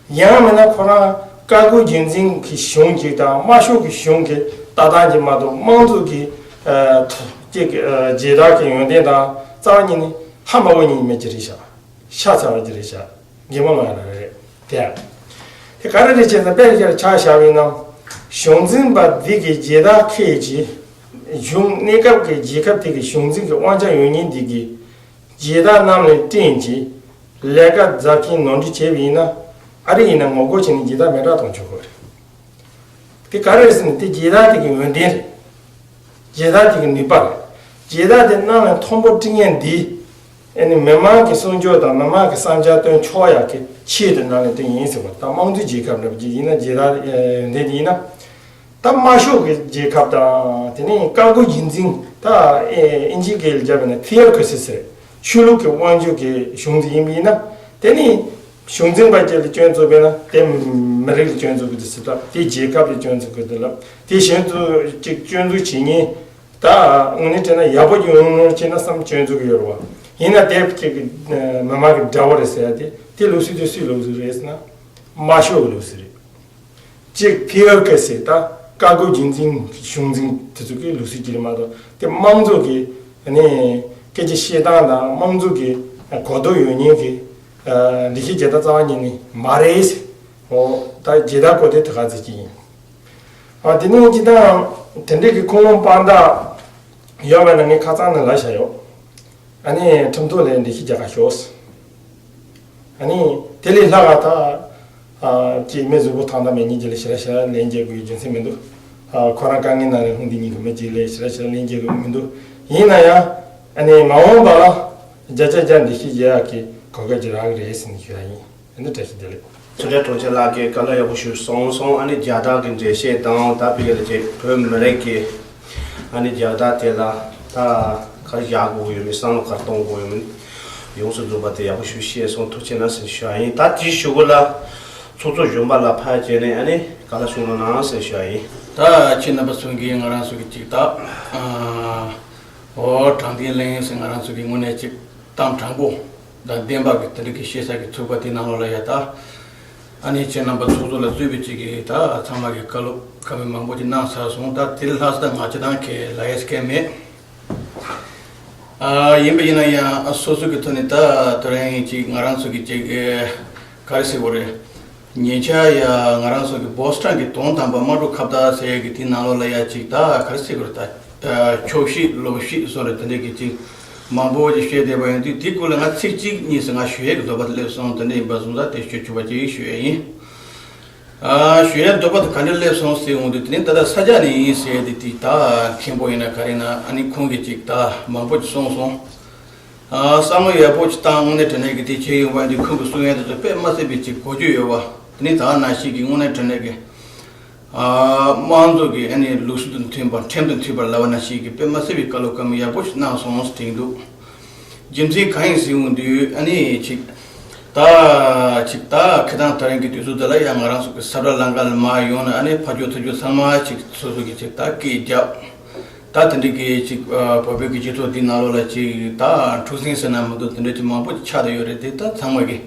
ཡང་མིན་ན་ཁོ་རང་བཀའ་བཀོད་རྒྱུད་འཛིན་གྱི་གཞུང་ཅིག་དང་དམར་ཤོག་གི་གཞུང་གི་ལྟ་སྟངས་ཅིག་མ་གཏོགས་དམངས་གཙོ་གི་ཅིག་རྒྱལ་དར་གྱི་འོས་འདེམས་དང་རྩ་བ་ཉིད་ནས་ཧ་མ་གོ་མཁན་མི་ཅིག་རེད་ཤག་ཤ་ཚ་བ་ཅིག་རེད་ཤག་རྒན་མོ་ལ་ཡང་རེད་དེ། དེ་ག་རེ་རེད་ཅེ་ན་དཔེར་ཆ་ཆ་བཞག་པ་ཡིན་ན། གཞུང་འཛིན་པ་འདི་གི་རྒྱལ་དར་འཁྱེར་གྱིས་གཞུང་གནས་སྐབས་ཀྱི་རྒྱལ་ཁབ་དེ་གི་གཞུང་འཛིན་གྱི་དབང་ཆ་ཡོད་མཁན་འདི་གིས་རྒྱལ་དར་གནམ་ལ་བསྒྲེངས་ཀྱིས་ལས་ཀ་མཛད་མཁན་ནོར་འཁྲུལ་བྱས་པ་ཡིན་ན། ཨ་རི་ཡིན་ན་ངོ་རྒོལ་བྱས་ནས་རྒྱལ་དར་མེ་སྲེག་གཏོང་ཆོག་གི་རེད། དེ་ག་རེ་རེད་ཟེར་ན་དེ་རྒྱལ་དར་དེ་གི་འོས་འདེམས་རེད། རྒྱལ་དར་དེ་གི་ནུས་པ་རེད། རྒྱལ་དར་དེ་གནམ་ལ་མཐོན་པོ་སྤྲིང་ཡས་འདི། ཨ་ནི་མི་མང་གི་སྲུང་སྐྱོབ་དང་མི་མང་གི་བསམ་འཆར་བཏོན་ཆོག་ཡག་གི་ཆེད་དུ་གནམ་ལ་བཏིང་ཡིན་ཟེར་བ་ད་དམངས་གཙོའི་རྒྱལ་ཁབ་འདྲ་པོ་ཅིག་ཡིན་ན་རྒྱལ་དར་འོས་འདེམས་དེ་ཡིན་ན། ད་དམར་ཤོག་གི་རྒྱལ་ཁབ་དང་དེ་ནས་བཀའ་བསྒོ་རྒྱུད་འཛིན་ད་ཨེ་ཨིན་ཇིའི་སྐད་ལ་བརྒྱབ་པ་ན་ཐི་ཨོ་ཀ་ར་སི་ཟེར་ཆོས་ལུགས་ཀྱི་དབང་སྒྱུར་གྱི་གཞུང་འཛིན་ཡིན་པ་ཡིན་ན་དེ་ནི་གཞུང་འཛིན་པ་ཅིག་ལ་སྐྱོན་འཛུགས་པས་ན་དེ་མི་རིགས་ལ་སྐྱོན་འཛུགས་ཀྱི་འདུག་ཟེར་ད་དེ་རྒྱལ་ཁབ་ལ་སྐྱོན་འཛུགས་ཀྱི་འདུག་ལབ་དེ་གཞན་ཚོ་ཅིག་སྐྱོན་འཛུགས་བྱེད་ཉེན་ད་དངོས་གནས་དྲན་ན་ཡག་པོ་ཡོང་ཡོང་བྱས་ན་བསམ་སྐྱོན་འཛུགས་ཀྱི་ཡོད་རེད་བ། ཡིན་ན་དེ་ཅིག་མི་མང་གི་དགྲ་བོ་རེད་ཟེར་ཡ་དེ་དེ་ལུགས་སྲོལ་དེ་སུའི་ལུགས་སྲོལ་རེད་ཟེར་ན་དམར་ཤོག་གི་ལུགས་སྲོལ་རེད། གཅིག་ཐི་ཨོ་ཀ་ར་སི་ད་བཀའ་བསྒོ་རྒྱུད་འཛིན་གཞུང་འཛིན་དེ་ཚོ་གི་ལུགས་སྲོལ་གྱི་རེད་མ་གཏོགས་དེ་དམངས་གཙོ་གི་ནི་སྐད་ཆ་བཤད་སྟངས་དང་དམངས་གཙོ་གི་གོ་རྟོགས་ཡོད་མཁན་གྱི་འདི་ཤེས་རྒྱལ་དར་རྩ་བ་ཉིད་ནས་མ་རེད། འོ་ད་རྒྱལ་དར་སྐོར་དེ་དེ་ག་ཚོད་ཅིག་ཡིན། ཨ་དེ་ནས་སྤྱི་བཏང་དེ་འདྲས་ཀྱི་ཁུངས་ལུང་དཔང་རྟགས་ཡོད་པ་ན་ངས་ཁ་སང་ནས་ལབ་བཞག་ཡོད། ཨ་ནི་ཁྲིམས་ཐོག་ལ་འགྲེལ་བཤད་རྒྱག་ག་ཤོག་ཨ་ནི་དེ་ལས་ལྷག་ག་ད་ཨ་ཀྱི་མི་གཟུགས་པོ་ཐང་ད་མེད་ཉིན་གྱི་ལས་ཞེ་དྲག་ཞེ་དྲག་ལན་འཇལ་དགོས་རྒྱུ་མཚན་མི་འདུག་ཨ་ཁོ་རང་དཀའ་ངལ་ནང་ལས་ལྷུང་དེ་ཉིན་གྱི་མི་གཅིག་ལས་ཞེ་དྲག་ཞེ་དྲག་ལན་འཇལ་དགོས་མི་འདུག་ཡིན་ན་ཡང་ཨ་ནི་མ་འོངས་པ་ལ་བརྒྱ་ཆ་བརྒྱ་འགྲེལ་བཤད་རྒྱག་ཡག་གི་གོ་སྐབས་ཅིག་རག་གི་རེད་ཟེར་ནས་ཞུ་ཡ་ཡིན། ཨ་ནི་བཀྲ་ཤིས་བདེ་ལེགས། ཚུལ་ཁྲིམས་དྲུང་ཆེ་ལགས་ཀྱིས་བཀའ་སློབ་ཡག་པོ་ཞིག་གསུངས་སོང་། ཨ་ནི་རྒྱལ་དར་གྱི་འགྲེལ་བཤད་དང་ད་ཕ་གི་ལ་ཅིག་བོད་མི་རིགས་ཀྱི་ཨ་ནི་རྒྱལ་དར་དེ་ལ་ད་ག་རེ་བཞག་དགོས་ཡོད་མེད་བསམ་བློ་ག་རེ་གཏོང་དགོས་ཡོད་མེད་ཡོངས་སུ་རྫོགས་པ་དེ་ཡག་པོ་ཞིག་ཤེས་སོང་། ཐུགས་རྗེ་གནང་ཟེར་ཞུ་ཡ་ཡིན། ད་དེའི་གཞུག་གུ་ལ་ཚོགས་གཙོ་གཞོན་པ་ལགས་ཕར་བྱས་ནས་ཨ་ནི་བཀའ་སློབ་གསུང་རོགས་གནང་ཟེར་ཞུ་ཡ་ཡིན། ད་ཁྱེད་རྣམ་པ་ཚོ་གིས་ང་རང་ཚོ་གི་ཅིག་ད་ཨ་འོ་དྲང་བདེན་གླེང་ཟེར་ང་རང་ཚོ་གི་དངོས་གནས་ཅིག་གཏམ་དྲང་པོ་དང་བདེན་པ་གི་དེ་འདྲ་གི་བཤད་ས་གི་ཚུགས་པ་དེ་ནང་ལོགས་ལ་ཡ་ད། ཨ་ནི་ཁྱེད་རྣམ་པ་ཚོགས་གཙོ་ལ་གཙོས་པའི་ཅིག་གི་ད་ཚང་མ་གི་བཀའ་སློབ་བཀའ་མོལ་མང་པོ་ཅིག་གནང་ཚར་སོང་། ད་དེ་ལས་ལྷག་ས་ད་ང་ཅི་དང་ཁས་ལ་ཡས་ཁས་མེད། ཨ་ཡིན་པ་ཡིན་ན་ཡང་སོ་སོ་གི་ཐོག་ནས་ད་དེ་རིང་ཅིག་ང་རང་ཚོ་གི་ཅིག་ག་རེ་ཟེར་དགོས་རེད། ཉེ་ཆར་ཡ་ང་རང་ཚོ་གི་བོ་སི་ཊོན་གི་དོན་དམ་པ་དམངས་གཙོ་ཁ་བརྡ་ཟེར་ཡ་གི་དེའི་ནང་ལོགས་ལ་ཡ་ཅིག་ད་ག་རེ་ཟེར་དགོས་རེད་ད། ཆོག་ཤེས་ལོག་ཤེས་སོགས་རེ་དེ་འདྲས་ཀྱི་ཅིག་མང་པོ་ཅིག་བཤད་བསྡད་པ་ཡིན་དུས་དེའི་སྐོར་ལ་ང་ཚིག་གཅིག་གཉིས་སུ་ང་ཞུ་ཡས་ཀྱི་འདོད་པ་སླེབས་སོང་། དེ་འདྲ་ཡིན་པ་སོང་ཙང་དེ་ཞུ་ཆོག་པ་ཅིག་ཞུ་ཡས་ཡིན། ཨ་ཞུ་ཡས་འདོད་པ་དེ་ག་འདྲས་སླེབས་སོང་ཟེར་འོང་དུས་དེ་ནི་ད་ལྟ་ས་སྐྱ་ནས་ཡིན་ཟེར་དེ་དེ་ད་མཁན་པོ་ཡིན་ན་ག་རེ་ན་ཨ་ནི་ཁོང་གིས་ཅིག་ད་མང་པོ་ཅིག་གསུངས་སོང་། ཨ་བསམ་བློ་ཡག་པོ་ཅིག་བཏང་དངོས་གནས་དྲང་གནས་ཀྱི་དེ་བྱས་ཡོང་བ་འདི་ཁོང་གི་གསུང་ཡས་དེ་ཚོ་དཔེ་མ་སྲིད་པའི་ཅིག་གོ་རྒྱུ་ཡོད་པ་དེ་ནི་ད་ནང་བཞིན་གྱི་དངོས་གནས་དྲང་གནས་ཀྱི། ཨ་དམངས་གཙོ་གི་ཨ་ནི་ལུགས་སྲོལ་དང་མཐུན་པར་ཁྲིམས་དང་མཐུན་པར་ལབ་པ་ནང་བཞིན་གྱི་དཔེ་མ་སྲིད་པའི་བཀའ་སློབ་བཀའ་མོལ་ཡག་པོ་ཞིག་གནང་སོང་ཟེར་དྲན་འདུག་རྒྱུ་མཚན་གང་ཡིན་ཟེར་འོང་དུས་ཨ་ནི་ཅིག་ད་ཅིག་ད་ཁ་སང་དེ་རིང་གི་དུས་ཚོད་འདི་ལ་ཡང་ང་རང་ཚོ་གི་ས་བཀྲ་ལམ་འགག་ལ་མར་ཡོང་ནས་ཨ་ནི་ཕར་ཕྱོགས་ཚུར་ཕྱོགས་ཚང་མ་ཅིག་སོ་སོ་གི་ཅིག་ད་སྐད་རྒྱབ། ད་དེ་འདྲ་གི་ཅིག་བོད་པའི་གི་སྤྱི་ཚོགས་འདི་ནང་ལོགས་ལ་ཅིག་ད་འཁྲུག་ཟིང་ཟེར་ན་མི་འདུག་དེ་འདྲ་ཅིག་མང་པོ་ཅིག་ཆགས་བསྡད་ཡོད་རེད། དེ་ད་ཚང་མ་གི་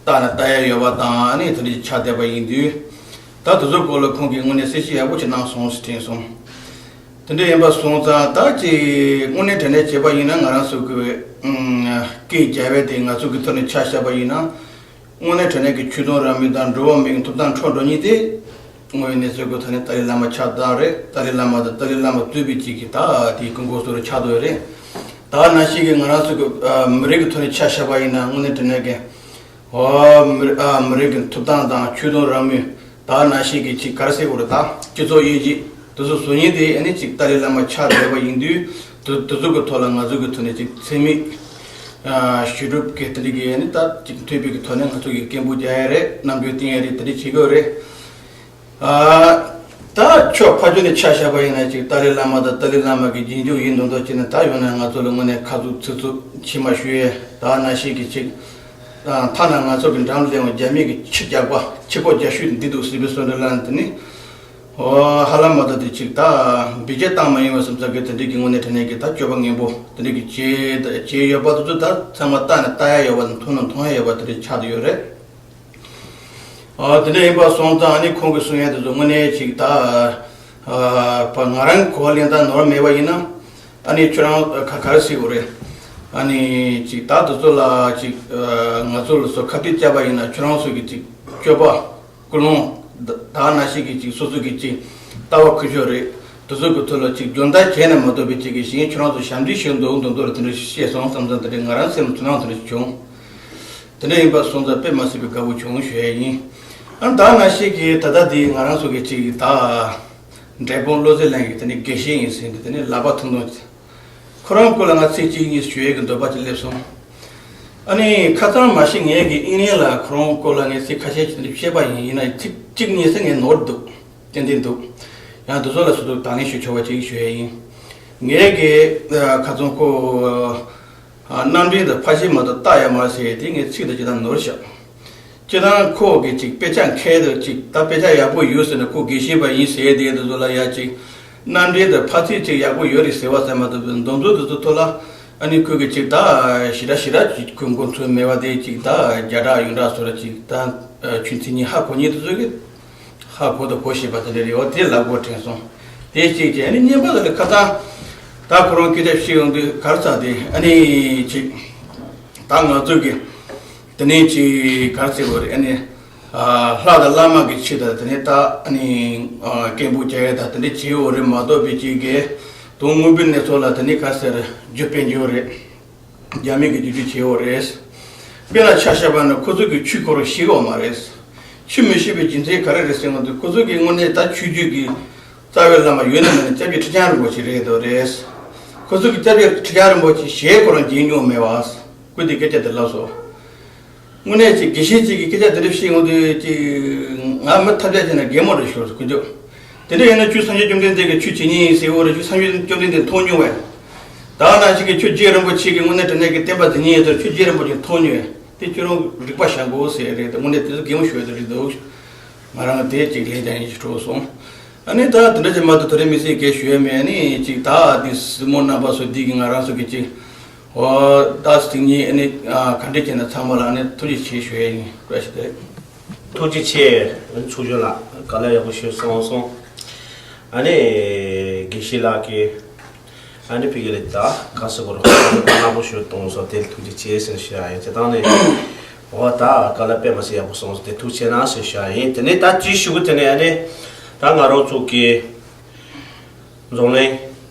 ལྟ་ན་ལྟ་ཡ་ཡོད་པ་དང་ཨ་ནི་དེ་འདྲ་ཅིག་ཆགས་བསྡད་པ་ཡིན་དུས། ད་དེ་ཚོ་སྐོར་ལ་ཁོང་གིས་དངོས་གནས་གསལ་བཤད་ཡག་པོ་ཅིག་གནང་སོང་ཟེར་དྲན་སོང་། དེ་འདྲ་ཡིན་པ་སོང་ཙང་ད་ཅིག་དངོས་གནས་དྲང་གནས་བྱས་པ་ཡིན་ན་ང་རང་ཚོ་གི་སྐད་རྒྱབ་པ་དེ་ང་ཚོ་གི་ཐོག་ནས་ཆ་བཞག་པ་ཡིན་ན། དངོས་གནས་དྲང་གནས་ཀྱི་ཆོས་དད་རང་མོས་དང་འགྲོ་བ་མིའི་ཐོབ་ཐང་འཕྲོག་འགྲོ་མཁན་དེ། དངོས་ཡོད་གནས་ཚུལ་གྱི་ཐོག་ནས་ཏཱ་ལའི་བླ་མ་ཆགས་བསྡད་རེད། ཏཱ་ལའི་བླ་མ་དང་ཏཱ་ལའི་བླ་མ་གཙོས་པའི་ཅིག་གི་ད་དེའི་ཀུན་སྤྱོད་བཟོ་འདྲ་ཆགས་བསྡད་ཡོད་རེད། ད་ནང་བཞིན་གྱི་ང་རང་ཚོ་གི་ཨ་མི་རིགས་ཀྱི་ཐོག་ནས་ཆ་བཞག་པ་ཡིན་ན་དངོས་གནས་དྲང་གནས་ཀྱི་ཨ་མི་རིགས་ཨ་མི་རིགས་ཀྱི་ཐོབ་ཐང་དང་ཆོས་དད་རང་མོས་ད་ནང་བཞིན་གྱི་ཅིག་ག་རེ་ཟེར་དགོས་རེད། ད་སྤྱི་ཚོགས་དབྱེ་འབྱེད་དེ་ཚོ་བཟོ་མཁན་དེ་ཨ་ནི་ཅིག་ཏཱ་ལའི་བླ་མ་ཆགས་བསྡད་པ་ཡིན་དུས། དེ་དེ་ཚོ་གི་ཐོག་ལ་ང་ཚོ་གི་ཐོག་ནས་ཅིག་འཚེ་མེད་ཨ་ཞི་གྲུབ་ཀྱི་དེ་འདྲ་གི་ཨ་ནི་ད་ཅིག་མཐུན་པའི་གི་ཐོག་ནས་ང་ཚོ་གི་སྐད་འབོད་རྒྱག་ཡ་རེད། རྣམ་འགྱུར་བསྟན་ཡ་རེད། དེ་འདྲ་བྱེད་དགོས་རེད། ཨ་ད་ཕྱོགས་ཕར་ཕྱོགས་ནས་ཆ་བཞག་པ་ཡིན་ན་ཅིག་ཏཱ་ལའི་བླ་མ་དང་ཏཱ་ལའི་བླ་མ་གི་རྗེས་འཇུག་ཡིན་མདོག་མདོག་བྱས་ནས་ད་ཡོང་ན་ང་ཚོ་ལ་དངོས་གནས་ཁ་ཚུགས་ཚིག་ཚུགས་མཆི་མ་གཞུ་ཡས་ད་ནང་བཞིན་གྱི་ཅིག་ཐ་ན་ང་ཚོ་གི་འགྲམ་ལ་སླེབས་འོང་རྒྱ་མི་གི་ཁྱི་རྒྱགས་པ་ཁྱི་གོ་རྒྱགས་ཤུལ་འདི་འདུག་ཟེར་བའི་བཟོ་འདྲ་ལ་འདི་ནི། ཨོ་ཧ་ལམ་མ་གཏོགས་དེ་ཅིག་ད་འབུད་རྒྱག་བཏང་མ་ཡིན་པ་བསམ་ཚར་གི་དེ་འདྲའི་གི་དངོས་གནས་དྲང་གནས་ཀྱི་ད་སྤྱོད་པ་ངན་པོ་དེ་འདྲའི་གི་བྱས་བྱས་ཡོད་པ་དེ་ཚོ་ད་ཚང་མ་ལྟ་ནས་ལྟ་ཡ་ཡོད་པ་དང་མཐོང་ན་མཐོང་ཡ་ཡོད་པ་དེ་འདྲ་ཆགས་བསྡད་ཡོད་རེད། ཨོ་དེ་འདྲ་ཡིན་པ་སོང་ཙང་ཨ་ནི་ཁོང་གིས་གསུང་ཡ་དེ་ཚོ་དངོས་གནས་ཅིག་ད་ཨ་ང་རང་གི་གོ་བ་ལེན་སྟངས་ནོར་མེད་པ་ཡིན་ན་ཨ་ནི་ཁྱོད་རང་ག་ག་རེ་ཟེར་དགོས་རེད། ཨ་ནི་ཅིག་ད་དེ་ཚོ་ལ་ཅིག་ང་ཚོ་ལ་སོ་ཁ་གཏད་བཅག་པ་ཡིན་ན་ཁྱོད་རང་ཚོ་གི་ཅིག་སྤྱོད་པ། ཀུན་སློང་། ད་ད་ནང་བཞིན་གྱི་ཅིག་སོ་སོ་གི་ཅིག་ལྟ་བ་ཁུ་ཆོ་རེད། དེ་ཚོ་གི་ཐོག་ལ་ཅིག་སྦྱོང་བརྡར་བྱས་ན་མ་གཏོགས་པའི་ཅིག་གི་གཞན་ཁྱོད་རང་ཚོ་ཞབས་འདྲེན་བྱེད་འདུག་འདུག་འདུག་རེད། དེ་འདྲ་བཤད་སོང་བསམ་ཙང་དེ་འདྲ་ང་རང་སེམས་ཚོར་སྣང་དེ་འདྲ་བྱུང་། དེ་འདྲ་ཡིན་པ་སོང་ཙང་དཔེ་མ་སྲིད་པའི་དགའ་བོ་བྱུང་ཞུ་ཡས་ཡིན། ཨ་ད་ནང་བཞིན་གྱི་ད་ལྟ་འདི་ང་རང་ཚོ་གི་གཅིག་གི་ད་འབྲས་སྤུངས་བློ་གསལ་གླིང་གི་དེ་ནི་དགེ་བཤེས་ཡིན་ཟེར་འདི་དེ་ནི་ལག་པ་ཐུང་ཐུང་། ཁོ་རང་སྐོར་ལ་ང་ཚིག་གཅིག་གཉིས་ཞུ་ཡས་ཀྱི་འདོད་པ་ཅིག་སླེབས་སོང་། ཨ་ནི་ཁ་སང་མ་གཞི་ངས་ཀྱི་ཨིན་ལན་ལ་ཁོ་རང་སྐོར་ལ་ངས་ཚིག་ཁ་ཤས་ཅིག་འདི་བཤད་པ་ཡིན། ཡིན་ན་ཚིག་གཅིག་གཉིས་ཟེར་ངས་ནོར་འདུག་ཏན་ཏན་འདུག་ཡང་དེ་ཚོ་ལ་སོ་སོ་དང་ལེན་ཞུ་ཆོག་པ་ཅིག་ཞུ་ཡས་ཡིན། ངས་ཀྱི་ཁ་སང་ཁོ་རྣམ་འདྲེན་དང་ཕ་ཤི་མ་གཏོགས་རྟ་ཡ་མ་ཟེར་དེ་ངས་ཚིག་དང་ཅི་དང་ནོར་བཞག་སྤྱིར་བཏང་ཁོ་གི་ཅིག་དཔེ་ཆ་མཁས་འདུག་ཅིག་ད་དཔེ་ཆ་ཡག་པོ་ཡོད་ཟེར་ནས་ཁོ་དགེ་བཤེས་པ་ཡིན་ཟེར་དེ་དེ་ཚོ་ལ་ཡ་ཅིག་རྣམ་འདྲེན་དང་ཕ་ཚིག་ཅིག་ཡག་པོ་ཡོད་རེད་ཟེར་བ་ཟེར་མ་ཐུབ་པའི་འདོམ་ཚོ་དེ་ཚོ་ཐོག་ལ་ཨ་ནི་ཁོ་གི་ཅིག་ད་ཞི་དྲག་ཞི་དྲག་ཅིག་ཁོ་མགོ་ཚོས་མེད་པ་དེ་ཅིག་ད་རྒྱ་གྲགས་ཡོངས་གྲགས་སོ་ར་ཅིག་ད་ཆུ་ཚིག་གཉིས་ཧ་གོ་མཁན་དེ་ཚོ་གི་ཧ་གོ་དང་གོ་ཤེས་པ་དེ་འདྲ་རེད་བ། དེ་ལབ་དགོས་དྲན་སོང་། དེ་གཅིག་བྱས་ཨ་ནི་གཉིས་པ་དེ་ལ་ཁ་སང་ད་ཁོ་རང་སྐད་ཆ་བཤད་ཡོང་དུས་ག་རེ་ཟེར་དེ་ཨ་ནི་ཅིག་ད་ང་ཚོ་གི་དེ་ནས་ཅིག་ག་རེ་ཟེར་དགོས་རེད། ཨ་ནི་ལྷ་དང་བླ་མ་གི་ཆེད་དུ་དེ་ནས་ད་ཨ་ནི་སྐད་འབོད་རྒྱག་ཡས་ད་དེ་འདྲ་བྱེད་འོ་རེད་མ་གཏོགས་པའི་ཅིག་གི་དོན་དངོས་པོའི་གནས་ཚུལ་ལ་དེ་ནས་ག་རེ་ཟེར་རྒྱུ་སྤེལ་རྒྱུ་རེད། རྒྱ་མི་གི་རྒྱུ་རྒྱུ་བྱེད་འོ་རེད། དཔེ་ལ་ཆ་བཞག་པ་ན་ཁོ་ཚོ་གི་ཆོས་ཁོ་རང་ཤེས་འོ་མ་རེད། ཆོས་མི་ཤེས་པའི་རྒྱུ་མཚན་ག་རེ་རེད་ཟེར་བ་དུས་ཁོ་ཚོ་གི་དངོས་གནས་ད་ཆོས་བརྒྱུད་ཀྱི་རྩ་བའི་བླ་མ་ཡོད་ན་མེད་ན་སྐྱབས་རྗེ་ཁྲི་བྱང་རིན་པོ་ཆེ་རེད་འདུག་རེད། ཁོ་ཚོ་གི་སྐྱབས་རྗེ་ཁྲི་བྱང་རིན་པོ་ཆེ་ཞལ་ཁོ་རང་མཇལ་མྱོང་མེད་བ། ཁོས་དེ་སྐད་ཆ་དེ་ལབ་སོང་། དངོས་གནས་ཅིག་དགེ་བཤེས་ཅིག་གིས་སྐད་ཆ་དེ་འདྲ་བཤད་ཡོང་དུས་ཅིག་ང་མི་ཐབས་ཆག་བྱས་ན་གད་མོ་རེ་ཤོར་སོང་། ཁོ་ཚོ་དེ་འདྲ་ཡིན་ན་ཁྱོད་སངས་རྒྱས་བཅོམ་ལྡན་འདས་ཀྱི་ཆོས་བྱེད་ཉིན་ཡིན་ཟེར་འོ་རེད། ཁྱོད་སངས་རྒྱས་བཅོམ་ལྡན་འདས་མཐོང་མྱོང་བས། ད་ནང་བཞིན་གྱི་ཁྱོད་རྗེ་རིན་པོ་ཆེ་གི་དངོས་གནས་དྲང་གནས་ཀྱི་བསྟན་པ་འཛིན་ཉིན་ཡིན་ཟེར་ཁྱོད་རྗེ་རིན་པོ་ཆེ་མཐོང་མྱོང་བས། དེ་ཁྱོད་རང་རིག་པ་བཞག་དགོས་ཟེར་རེད། དངོས་གནས་དེ་ཚོ་གད་མོ་ཤོར་དེ་རེད་འདུག་ང་རང་དེ་ཅིག་ལན་ཀྱང་ཡིན་ཞིག་འཕྲོག་སོང་། ཨ་ནི་ད་དེ་འདྲ་ཅིག་མ་གཏོགས་དེ་རིང་མི་སྲིད་སྐད་ཞུ་ཡ་མེད། ཨ་ནི་ཅིག་ད་འདི་སྲིད་མོ་རྣམ་པ་ཚོ་འདི་གི་ང་རང་ཚོ་གི་ཅིག་འོ་ད་སྲིད་ཉིན་ཨ་ནི་ག་འདྲ་བྱས་ན་ཚང་མ་ལ་ཨ་ནི་ཐུགས་རྗེ་ཆེ་ཞུ་ཡ་ཡིན། བཀྲ་ཤིས་བདེ་ལེགས། ཐུགས་རྗེ་ཆེ། ཚོགས་གཞོན་ལགས་བཀའ་སློབ་ཡག་པོ་ཞུས་སོང་སོང་། ཨ་ནི་དགེ་བཤེས་ལགས་ཀྱིས་ཨ་ནི་ཕ་གི་ལ་ད་ག་ཟེར་དགོས་རེད། ཁོང་ཚོ་ཁོང་ནག་པོ་ཞུ་གཏོང་སོང་། དེ་ལ་ཐུགས་རྗེ་ཆེ་ཟེར་ཞུ་ཡ་ཡིན། དེ་དང་ནི་འོ་ད་བཀའ་སློབ་དཔེ་མ་སྲིད་ཡག་པོ་སོང་སོང་། དེ་ཐུགས་རྗེ་ཆེ་གནང་ཟེར་ཞུ་ཡ་ཡིན། དེ་ནས་ད་ཅི་ཞུ་དགོས། དེ་ནས་ཨ་ནི་ད་ང་རང་ཚོ་གི་འཛམ་གླིང་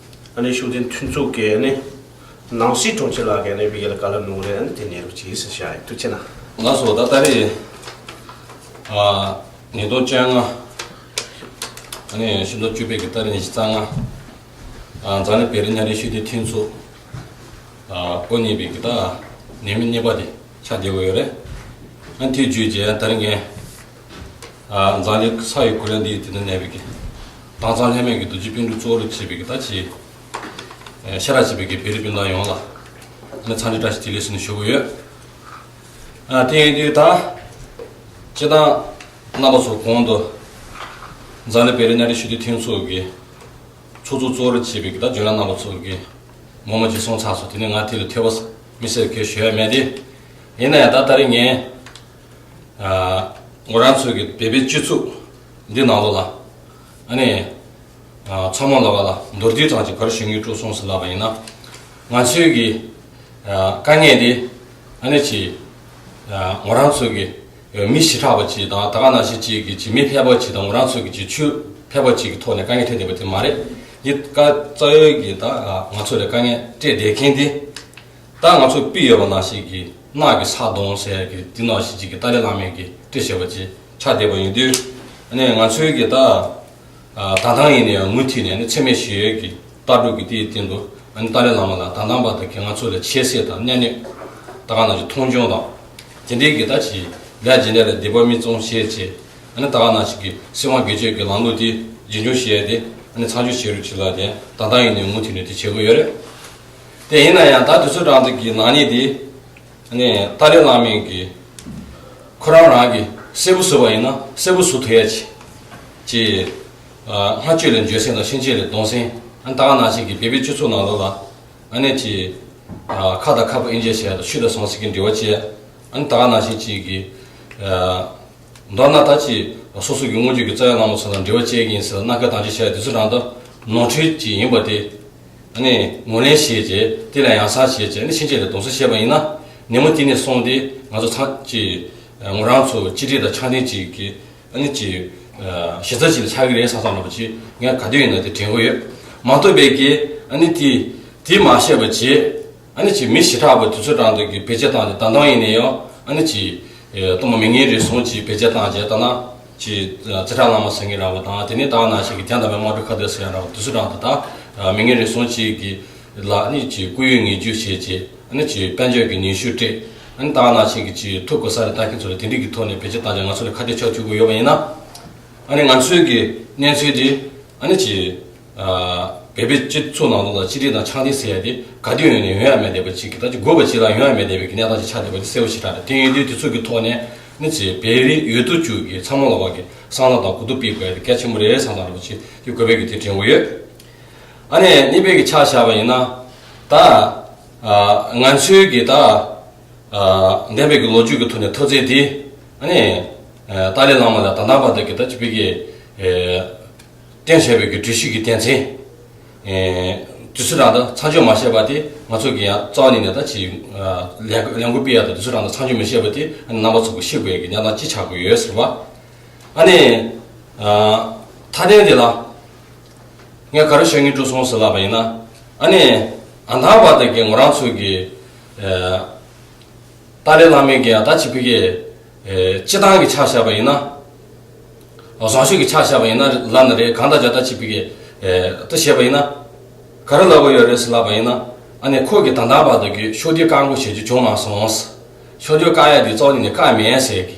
ཨ་ནི་ཤུགས་ལྡན་མཐུན་ཚོགས་ཀྱི་ཨ་ནི་ནང་སྲིད་དྲུང་ཆེ་ལགས་ཀྱིས་ཨ་ནི་ཕ་གི་ལ་བཀའ་སློབ་གནང་རེད། ཨ་ནི་དེ་ཉན་རོགས་གྱིས་ཟེར་ཞུ་ཡ་ཡིན། ཐུགས་རྗེ་ཆེ་གནང་། ལགས་སོ། ད་ད་རེས་ཨ། ཉིས་སྟོང་བཅོ་ལྔ། ཨ་ནི་ཕྱི་ཟླ་བཅུ་པའི་གི་ཏ་རིག་ཉི་ཤུ་རྩ་ལྔ། ཨ། འཛམ་གླིང་བོད་རིགས་མཉམ་འབྲེལ་ཤུགས་ལྡན་མཐུན་ཚོགས། ཨ། དབུ་བརྙེས་པའི་གི་ད་ཉིན་མོ་གཉིས་པ་དེ་ཆགས་བསྡད་ཡོད་རེད། ཨ། དེ་བརྒྱུད་བྱས་ད་རིང་ངས། ཨ། འཛམ་གླིང་ས་ཡི་གོ་ལ་འདིའི་དེ་དུ་གནས་པའི་གི་དྭངས་གཙང་ལྷད་མེད་ཀྱི་རྡོ་རྗེ་སྤུན་གྲོགས་གཙོ་བོར་བྱས་པའི་གི་ད་ཅི། ཨ། ཤེས་རབ་བྱེད་པའི་གི་བོད་རིགས་སྤུན་ཟླ་ཡོངས་ལ། ཨ་ནི་འཚམས་འདྲི་བཀྲ་ཤིས་བདེ་ལེགས་ཟེར་ནས་ཞུ་གི་ཡོད། ཨ། དེ་ཡིན་དུས་ད། སྤྱིར་བཏང་རྣམ་པ་ཚོ་གོང་དུ་འཛམ་གླིང་བོད་རིགས་མཉམ་འབྲེལ་ཤུགས་ལྡན་མཐུན་ཚོགས་ཀྱི་ཚོགས་གཙོ་གཙོ་བོར་བྱས་པའི་གི་ད་རྒྱུན་ལས་རྣམ་པ་ཚོ་གིས་མང་མང་ཅིག་གསུངས་ཚར་སོང་། དེ་ནས་ང་དེ་ལ་ཐོས་པ་མི་སེར་གས་ཞུ་ཡ་མེད་དེ། ཡིན་ན་ཡང་ད་ད་རེས་ངས། ཨ། ང་རང་ཚོ་གི་བོད་པའི་སྤྱི་ཚོགས་འདི་ནང་ལོགས་ལ། ཨ་ནི། ཨ། ཚང་མ་ལོགས་ལ་མདོར་བསྡུས་ཙམ་ཅིག་ག་རེ་ཞུ་སྙིང་བྲོ་སོང་ཟེར་ལབ་པ་ཡིན་ན། ང་ཚོའི་གི། ཨ། དཀའ་ངལ་འདི། ཨ་ནི་ཅིག་ཨ། ང་རང་ཚོ་གི་མི་ཞེ་དྲག་པ་ཅིག་དང་ད་ག་ནང་བཞིན་ཅིག་གི་ཅིག་མི་ཕལ་པ་ཅིག་དང་ང་རང་ཚོ་གི་ཅིག་ཆོས་ཕལ་པ་ཅིག་གི་ཐོག་ནས་དཀའ་ངལ་འཕྲད་བསྡད་པ་དེ་མ་རེད། འདི་ཀ་རྩ་བའི་གི་ད་ང་ཚོ་ལ་དཀའ་ངལ་སྤྲད་བསྡད་མཁན་དེ། ད་ང་ཚོ་པི་ཡོད་པ་ནང་བཞིན་གྱི་ནགས་ཀྱི་ས་དོང་ཟེར་གྱི་འདི་ནང་བཞིན་ཅིག་གི་ཏཱ་ལའི་བླ་མས་ཀྱི་སྤྲད་བཞག་པ་ཅིག་ཆགས་བསྡད་པ་ཡིན་དུས། ཨ་ནི་ང་ཚོའི་གི་ད། ཨ། ད་ལྟ་ཡིན་ནའི་མུ་མཐུད་ནས་ཨ་ནི་འཚེ་མེད་ཞི་བའི་གི་ལྟ་གྲུབ་ཀྱི་དེའི་སྟེང་དུ་ཨ་ནི་ཏཱ་ལའི་བླ་མ་ལ་ད་ལྟ་བར་དུ་གི་ང་ཚོ་ལ་ཁྱད་བསད་དང་གཉའ་གནོན། ད་ག་ནང་བཞིན་མཐོང་ཆུང་དང་། དེ་འདྲའི་གི་ད་ཅིག་ལས་ཀྱི་ལས་ལ་སྡིག་པ་མི་བཙོང་བྱས་བྱས། ཨ་ནི་ད་ག་ནང་བཞིན་གྱི་སྲིད་དབང་སྒེར་གཅོད་ཀྱི་ལམ་ལུགས་དེ་རྒྱུན་འཁྱོངས་བྱས་ཏེ་ཨ་ནི་མཚམས་འཇོག་བྱེད་རོགས་གྱིས་ལབ་དེ་ད་ལྟ་ཡིན་ནའི་མུ་མཐུད་ནས་དེ་བྱེད་ཀྱི་ཡོད་རེད། དེ་ཡིན་ན་ཡང་ད་དུས་ཚོད་རང་དུ་གི་ནག་ཉེས་དེ་ཨ་ནི་ཏཱ་ལའི་བླ་མས་ཀྱི་ཁོ་རང་རང་གི་གསལ་པོ་བཟོས་པ་ཡིན་ན་གསལ་པོ་བཟོ་ཐུབ་ཡ་ཅིག་ཅིག་ཨ། སྔར་ཆད་ལས་འགྱོད་སེམས་དང་ཕྱིན་ཆད་ལས་གདུང་སེམས། ཨ་ནི་ད་ག་ནང་བཞིན་གྱི་བོད་པའི་སྤྱི་ཚོགས་ནང་ལོགས་ལ་ཨ་ནི་ཅིག་ཨ། ཁ་དང་ཁ་སྤུ་དབྱེ་འབྱེད་བྱས་དང་ཆོས་དང་ཟང་ཟིང་གི་འབྲེལ་བ་བཅད། ཨ་ནི་ད་ག་ནང་བཞིན་ཅིག་གི། ཨ། མདོར་ན་ད་ཅིག་སོ་སོ་གི་དངོས་བརྒྱུད་ཀྱི་རྩ་བའི་བླ་མ་ཚོ་དང་འབྲེལ་བ་བཅད་ཀྱི་ཡིན་ཟེར་ལབ་སྣ་ཁ་དང་ཅིག་བྱས་དུས་ཚོད་རང་ད་ནོར་འཁྲུལ་ཅིག་ཡིན་པ་དེ་ཨ་ནི་ངོས་ལེན་བྱས་རྗེས་དེ་ལ་ཡང་སང་བྱས་རྗེས་ཨ་ནི་ཕྱིན་ཆད་ལས་གདུང་སེམས་བྱས་པ་ཡིན་ན་ཉིན་མོ་དེ་ནས་བཟུང་སྟེ་ང་ཚོ་ཚང་ཅིག་ང་རང་ཚོ་གཅིག་སྒྲིལ་དང་འཆམ་མཐུན་ཅིག་གི་ཨ་ནི་ཅིག་ཨ། གཞི་རྩ་ཅིག་ལ་ཆགས་ཀྱི་རེད་བསམ་བསམ་འདྲ་པོ་ཅིག་ངས་ག་དུས་ཡིན་ན་དེ་དྲན་གྱི་ཡོད། མ་གཏོགས་པའི་གི་ཨ་ནི་དེ་དེ་མ་བཤད་པ་བྱས། ཨ་ནི་ཅིག་མི་ཞེ་དྲག་པོ་དུས་ཚོད་རང་དུ་གི་བེད་སྤྱད་བཏང་སྟེ་ད་དུང་ཡིན་ནའི་ཡང་ ཨ་ནི་ཅིག་ཨེ་གཏོང་མ་མི་ངན་རེ་ཟུང་ཅིག་བེད་སྤྱད་བཏང་རྗེས་ད་ན་ཅིག་ཙི་ཏྲ་བླ་མ་ཟེར་མཁན་ར་བ་དང་དེ་ནས་ད་ནང་བཞིན་གྱི་དེ་འདྲ་བའི་དམག་འཁྲུག་ཁ་གཏད་ཟེར་ཡ་ར་བ་དེ་ཚོ་རང་དུ་ད་མི་ངན་རེ་ཟུང་ཅིག་གི་ལ་ཨ་ནི་ཅིག་སྐུ་ཡོད་ངེས་འབྱུང་བྱས་རྗེས་ཨ་ནི་ཅིག་དཔལ་འབྱོར་གྱི་ཉེས་ཤུལ་སྤྲད་ཨ་ནི་ད་ནང་བཞིན་གྱི་ཅིག་ཐུགས་གོ་ས་རེ་ལྟ་མཁན་ཚོ་ལ་དེ་འདྲས་ཀྱི་ཐོག་ནས་བེད་སྤྱད་བཏང་རྗེས་ང་ཚོ་ལ་ཁ་གཏད་གཅོག་བཅུག་གི་ཡོད་པ་ཡིན་ན། ཨ་ནི་ང་ཚོའི་གི་གནས་ཚུལ་འདི་ཨ་ནི་ཅིག་ཨ་བོད་པའི་སྤྱི་ཚོགས་ནང་ལོགས་ལ་གཅིག་སྒྲིལ་དང་ཆ་འདི་ཟེར་ཡ་དེ་ག་དུས་ཡོང་ནས་ཡོང་ཡ་མེད་བསྡད་པ་ཅིག་གི་ད་ཅིག་དགོས་པ་ཅིག་ལ་ཡོང་ཡ་མེད་བསྡད་པའི་གི་གནས་སྟངས་ཅིག་ཆགས་བསྡད་པ་དེ་གསལ་པོ་ཞེ་དྲག་རེད། དེ་ཡིན་དུས་དེ་ཚོ་གི་ཐོག་ནས་ཨ་ནི་ཅིག་བོད་རིགས་ཡོད་དོ་ཅོག་གི་ཚང་མ་ལ་བ་གི་བསམ་བློ་དང་གོ་བསྡུར་སྤེལ་དགོས་ཡ་དེ་གལ་ཆེན་པོ་རེད་བསམ་བསམ་རེད་པ་ཅིག་དེ་དགོས་པའི་གི་དེ་དྲན་གོ་ཡོད། ཨ་ནི་གཉིས་པའི་གི་ཆ་བཞག་པ་ཡིན་ན་ད་ཨ་ང་ཚོའི་གི་ད་ཨ་འདས་པའི་གི་ལོ་རྒྱུས་ཀྱི་ཐོག་ནས་ཐོས་ཚད་དེ་ཨ་ནི་ཨ་ཏཱ་ལའི་བླ་མ་ལ་ད་ལྟ་བར་དུ་གི་ད་ཅིག་བོད་ཀྱི་ཨེ་བསྟན་བྱས་པའི་གི་སྒྲུབ་བྱེད་ཀྱི་སྡེ་ཚན་ཨེ་དུས་ཚོད་རང་ད་མཚམས་འཇོག་མ་བྱས་པ་དེ་ང་ཚོ་གི་ཡང་རྩ་བ་ནས་ནས་ད་ཅིག་ཨ་ལས་ལས་འགུལ་སྤེལ་ཡ་ད་དུས་ཚོད་རང་ད་མཚམས་འཇོག་མི་བྱས་པ་དེ་ཨ་ནི་རྣམ་པ་ཚོ་གི་ཤེས་དགོས་ཡ་གི་གནས་སྟངས་ཅིག་ཆགས་ཀྱི་ཡོད་ཟེར་བ། ཨ་ནི་ཨ་མཐའ་དོན་དེ་ལ། ངས་ག་རེ་བཤད་སྙིང་བྲོ་སོང་ཟེར་ལབ་པ་ཡིན་ན། ཨ་ནི་ཨ་མདའ་བར་དུ་གི་ང་རང་ཚོ་གི་ཨེ་ཏཱ་ལའི་བླ་མའི་གི་ད་ཅིག་བོད་ཀྱི་ཨེ་སྤྱི་བཏང་གི་ཆ་བཞག་པ་ཡིན་ན། བཟང་སྤྱོད་ཀྱི་ཆ་བཞག་པ་ཡིན་ན་ལབ་ན་རེད། གང་ལྟར་ཀྱང་ད་ཅིག་བོད་ཀྱི་ཨེ་ད་བཤད་པ་ཡིན་ན། ག་རེ་ལབ་དགོས་ཡོད་རེད་ཟེར་ལབ་པ་ཡིན་ན། ཨ་ནི་ཁོ་གི་ད་ལྟ་བར་དུ་གི་ཕྱོགས་བསྡུས་བཀག་འགོག་བྱེད་རྒྱུ་བྱུང་མ་སོང་། ཕྱོགས་བསྡུས་བཀག་ཡ་དེ་རྩ་བ་ནས་ནས་བཀག་མེད་ཟེར་གི།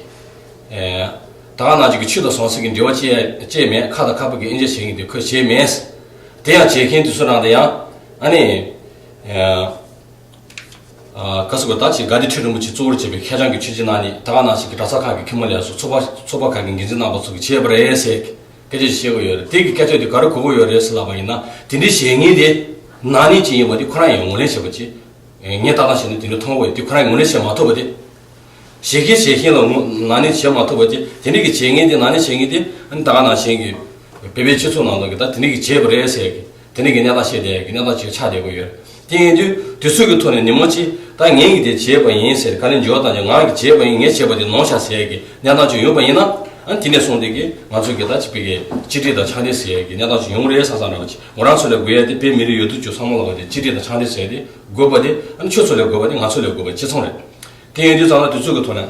ཨེ། ད་ག་ནང་བཞིན་གྱི་ཆོས་དང་ཟང་ཟིང་གི་འབྲེལ་བ་བཅད་བཅད་མེད། ཁ་དང་ཁ་བུབ་ཀྱི་དབྱེ་འབྱེད་བྱེད་མཁན་དེ་ཁོས་བྱས་མེད། དེ་ཡང་བྱེད་མཁན་དེ་ཚོ་རང་དེ་ཡང་ཨ་ནི། ཨེ། ཨ་ག་སུ་ག་ད་ཅིག་དགའ་ལྡན་ཁྲི་རིན་པོ་ཆེ་གཙོ་བོར་བྱས་པའི་ཁ་བྱང་གི་ཆོས་བརྒྱུད་ནང་ནས་ད་ག་ནང་བཞིན་གྱི་གྲྭ་ཚང་ཁག་གི་འཁོད་མ་ལས་སུ་ཚོགས་པ་ཚོགས་པ་ཁག་གི་འགན་འཛིན་རྣམ་པ་ཚོ་གིས་བྱས་པ་རེད་ཟེར་སྐད་ཆ་ཞིག་བཤད་ཀྱི་ཡོད་རེད། དེ་གི་སྐད་ཆ་དེ་ག་རེ་གོ་གི་ཡོད་རེད་ཟེར་ལབ་པ་ཡིན་ན། དེ་འདྲའི་བྱེད་མཁན་དེ་ན་ནིང་ཅིག་ཡིན་པ་དེ་ཁོ་རང་ཡང་ངོས་ལེན་བྱས་པ་ཅིག་ངས་ཏག་ཏག་བྱས་ནས་དེ་འདྲ་མཐོང་གི་ཡོད་དེ་ཁོ་རང་ངོས་ལེན་བྱེད་མ་ཐུབ་པ་དེ། བྱེད་མཁན་བྱེད་མཁན་ལ་ངོ་ན་ནིང་བྱེད་མ་ཐུབ་པ་དེ་དེ་འདྲ་གི་བྱེད་མཁན་དེ་ན་ནིང་བྱེད་མཁན་དེ་ཨ་ནི་ད་ག་ནང་བཞིན་གྱི་བོད་པའི་སྤྱི་ཚོགས་ནང་ལོགས་ཀྱི་ད་དེ་འདྲ་གི་བྱས་པ་རེད་ཟེར་གི་དེ་འདྲ་གི་གནས་སྟངས་བཤད་བསྡད་ཀྱི་གནས་སྟངས་ཅིག་ཆགས་བསྡད་ཀྱི་ཡོད། དེ་ཡིན་དུས་དུས་ཚོད་ཀྱི་ཐོག་ནས་ཉིན་མོ་གཅིག་ད་ངས་ཀྱི་དེ་བྱས་པ་ཡིན་ཟེར་ག་ལེར་འགྱུར་བ་བཏང་ཀྱང་ང་གི་བྱས་པ་ཡིན་ངས་བྱས་པ་དེ་ནོར་ཤག་ཟེར་གི་གནས་སྟངས་ཅིག་ཡོད་པ་ཡིན་ན་ཨ་ནི་དེ་ནས་བཟུང་སྟེ་གི་ང་ཚོ་གི་ད་ཅིག་བོད་ཀྱི་གཅིག་སྒྲིལ་དང་ཆ་འདི་ཟེར་གི་གནས་སྟངས་ཅིག་ཡོང་གི་རེད་བསམ་བསམ་འདྲ་བ་ཅིག་ངོ་རང་ཚོ་ལ་དགོས་ཡ་དེ་བོད་མི་རིགས་ཡོད་དོ་ཅོག་ཚང་མ་ལ་བ་དེ་གཅིག་སྒྲིལ་དང་ཆ་འདི་ཟེར་དེ་དགོས་པ་དེ་ཨ་ནི་ཁྱོད་ཚོ་ལ་དགོས་པ་དེ་ང་ཚོ་ལ་དགོས་པ་གཅིག་མཚུངས་རེད། དེ་ཡིན་དུས་ཙང་ན་དུས་ཚོད་ཀྱི་ཐོག་ནས་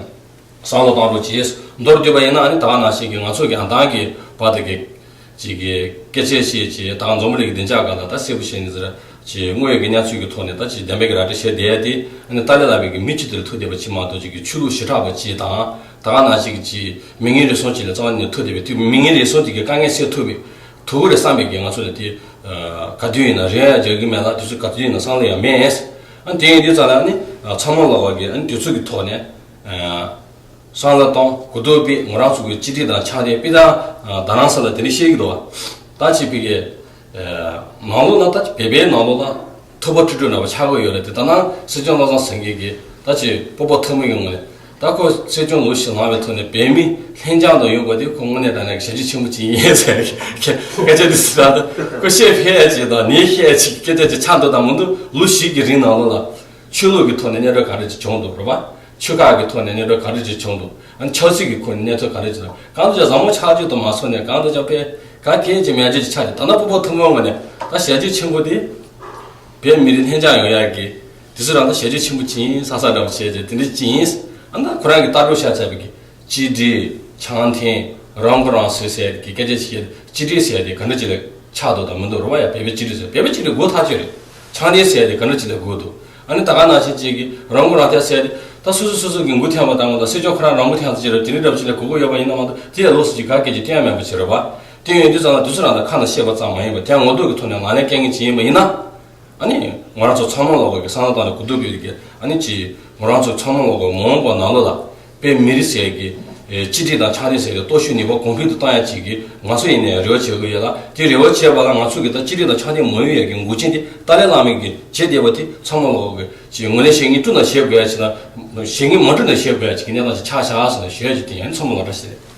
བསམ་བློ་བཏང་རོགས་གྱིས། མདོར་བསྡུས་པ་ཡིན་ན་ཨ་ནི་ད་ག་ནང་བཞིན་གྱི་ང་ཚོ་གི་ཨ་མདང་གི་བར་དུ་གི་ཅིག་གི་སྐད་ཆ་བཤད་ཅིག་ད་ག་འཛམ་བུ་གླིང་གི་བདེ་འཇགས་སྒང་ལ་ད་གསལ་པོ་བཤད་ནི་ཟེར་ཅིག་དངོས་ཡོད་ཀྱི་གནས་ཚུལ་གྱི་ཐོག་ནས་ད་ཅིག་བདེན་པའི་གི་ར་སྤྲོད་བྱས་བསྡད་ཡ་དེ་ཨ་ནི་ཏཱ་ལའི་བླ་མའི་གི་མི་གཅིག་དེ་ལ་ཐུག་བསྡད་པ་ཅིག་མ་གཏོགས་ཅིག་གི་ཆོས་ལུགས་ཞི་དྲག་པ་ཅིག་དང་ད་ག་ནང་བཞིན་གྱི་ཅིག་མི་ངན་རེ་ཟུང་ཅིག་ལ་རྩ་བ་ནས་ཐུག་བསྡད་པའི་དུས་མི་ངན་རེ་ཟུང་དེ་གི་དཀའ་ངལ་སེལ་ཐུབ་པའི་ཐུབ་ཀྱི་རེད་བསམ་པའི་གི་ང་ཚོ་ལ་དེ་ག་དུས་ཡིན་ན་རེ་བ་རྒྱག་གི་མེད་ལ་དུས་ཚོད་ག་དུས་ཡིན་ན་བསམ་བློ་ཡང་མེད། ཨ་ནི་དེ་ཡིན་དུས་ཙང་ལ་ཨ་ནི་ཚང་མ་ལོག་པ་གི་ཨ་ནི་དུས་ཚོད་ཀྱི་ཐོག་ནས་བསམ་བློ་གཏོང་གོ་རྟོགས་སྤེལ་ངོ་རང་ཚོ་གི་གཅིག་སྒྲིལ་དང་ཆ་འདི་དཔེ་དང་ད་རང་ས་ལ་དེ་འདྲ་བཤད་ཀྱི་འདུག་ད་ཅིག་བི་གའི་ནང་ལོགས་ལ་ད་བོད་པའི་ནང་ལོགས་ལ་ཐུབ་པ་ཁྲི་ཁྲི་འདྲ་བ་ཆགས་ཀྱི་ཡོད་རེད་དེ། ད་ནང་སྲིད་སྐྱོང་བློ་བཟང་སེང་གེ་གིས་ད་ཅིག་སྤོབས་པ་ཐུབ་མོ་ཡོང་ངོས་ད་ཁོ་སྲིད་སྐྱོང་ལོ་བཞི་ལངས་པའི་ཐོག་ནས་བོད་མི་ལྷན་རྒྱས་དང་ཡོང་པ་དེ་ཁོ་དངོས་གནས་དྲང་གནས་ཞབས་ཕྱི་ཆེན་པོ་ཅིག་ཡིན་ཟེར་སྐད་ཆ་དེ་ཟེར་ད་ཁོ་བཤད་ཕེ་ཡ་ཅིག་དང་ནི་བཤད་ཅིག་སྐད་ཆ་ཅིག་ཆགས་འདུག་ད་མི་འདུག་ལོ་བཞི་གི་རིང་ནང་ལོགས་ལ་ཆོས་ལུགས་ཀྱི་ཐོག་ནས་གནས་བབ་ག་རེ་ཅིག་བྱུང་འདུག་རེད་པ། ཆོལ་ཁ་གི་ཐོག་ནས་གནས་བབ་ག་རེ་ཅིག་བྱུང་འདུག་ཨ་ནི་ཆབ་སྲིད་ཀྱི་ཁོ་ནས་གནས་ཚུལ་ག་རེ་ཅིག་དང་གང་དུ་ཅིག་བཟང་མོ་ཆགས་རྒྱུ་དང་མ་སོང་ནས་གང་དུ་ཅིག་དཔེ་ག་གེ་ཅིག་མེད་རྒྱུ་ཅིག་ཆགས་ཀྱི་ད་ལྟ་སྤོབས་པ་ཐུབ་མོ་ངོས་ནས་ད་ཞབས་ཕྱི་ཆེན་པོ་དེ་བོད་མི་རིགས་ལྷན་རྒྱས་ཡོང་ཡག་གི་དེ་ཚོ་རང་ད་ཞབས་ཕྱི་ཆེན་པོ་ཅིག་ཡིན་བསམ་བསམ་འདྲ་པོ་བྱས་རྗེས་དེ་འདྲ་ཅིག་ཡིན། ཨ་ནི་ད་ཁོ་རང་གི་ལྟ་གྲུབ་ཤ་ཚ་བའི་གི་གཅིག་སྒྲིལ་འཆམ་མཐུན་རང་མགོ་རང་གསོ་ཟེར་གི་སྐད་ཆ་ཞིག་གཅིག་སྒྲིལ་ཟེར་དེ་ག་འདྲ་ཅིག་ལ་ཆགས་འདུག་དང་མི་འདུག་རེད་པ། ཡ་བོད་པའི་གཅིག་སྒྲིལ་ཟེར་བོད་པའི་གཅིག་སྒྲིལ་དགོས་ཐག་ཆོད་རེད། འཆམ་མཐུན་ཟེར་དེ་ག་འདྲ་ཅིག་ལ་དགོས་འདུག་ཨ་ནི་ད་ག་ནང་བཞིན་ཅིག་གི་རང་མགོ་རང་ཐོན་ཟེར་དེ་ད་སོ་སོ་སོ་སོ་གི་མགོ་ཐོན་པ་དང་ངོ་ད་སྲིད་སྐྱོང་ཁོ་རང་རང་མགོ་ཐོན་ཟེར་གྱི་རེད། དེ་འདྲ་འདྲ་པོ་ཅིག་ལ་དགོས་ཀྱི་ཡོད་པ་ཡིན་ན་མ་གཏོགས་དེ་ཡ་ལོགས་སུ་ཅིག་ག་སྐད་ཅིག་བསྟན་ཡ་མེད་པ་ཅིག་རེད་པ། དེ་ཡིན་དུས་ཙང་ལ་དུས་ཚོད་རང་དང་ཁ་ནས་བཤད་པ་ཙམ་མ་ཡིན་པར་དེ་ངོ་ཐོག་གི་ཐོག་ནས་ལག་ལེན་བཀལ་མཁན་ཅིག་ཡིན་པ་ཡིན་ན། ཨ་ནི་ང་རང་ཚོ་ཚང་མ་ལོག་པ་གི་བསམ་བློ་བཏང་ནས་གོ་བསྡུར་སྤེལ་གི་ཨ་ནི་ཅིག་ང་རང་ཚོ་ཚང་མ་ལོག་པ་མ་འོངས་པ་ནང་ལོགས་ལ་བོད་མི་རིགས་ཟེར་གི་ཨེ་གཅིག་སྒྲིལ་དང་འཆམ་མཐུན་ཟེར་གི་སྟོབས་ཤུགས་ནུས་པ་གོང་འཕེལ་དུ་བཏང་ཡ་ཅིག་གི་ང་ཚོ་ཡིན་ནའི་རེ་བ་བྱེད་དགོས་ཡོད་ལ། དེ་རེ་བ་བྱས་པ་ལ་ང་ཚོ་གི་ད་གཅིག་སྒྲིལ་དང་འཆམ་མཐུན་མ་ཡོང་ཡ་གི་འགོག་རྐྱེན་དེ་ཏཱ་ལའི་བླ་མ་གིས་བྱས་བསྡད་པ་དེ་ཚང་མ་ལོག་པ་གི་ཅིག་ངོས་ལེན་བྱེད་མཁན་བསྐྲུན་དང་བྱེད་དགོས་ཡ་ཅིག་དང་བྱེད་མཁན་མ་བསྐྲུན་དང་བྱེད་དགོས་ཡ་ཅིག་གི་གནས་སྟངས་ཅིག་ཆགས་བཞག་ཟེར་ནས་ཞུ་ཡ་ཅིག་དེ་ཡང་ཚང་མ་ལོག་འདྲ་ཞིག་རེད།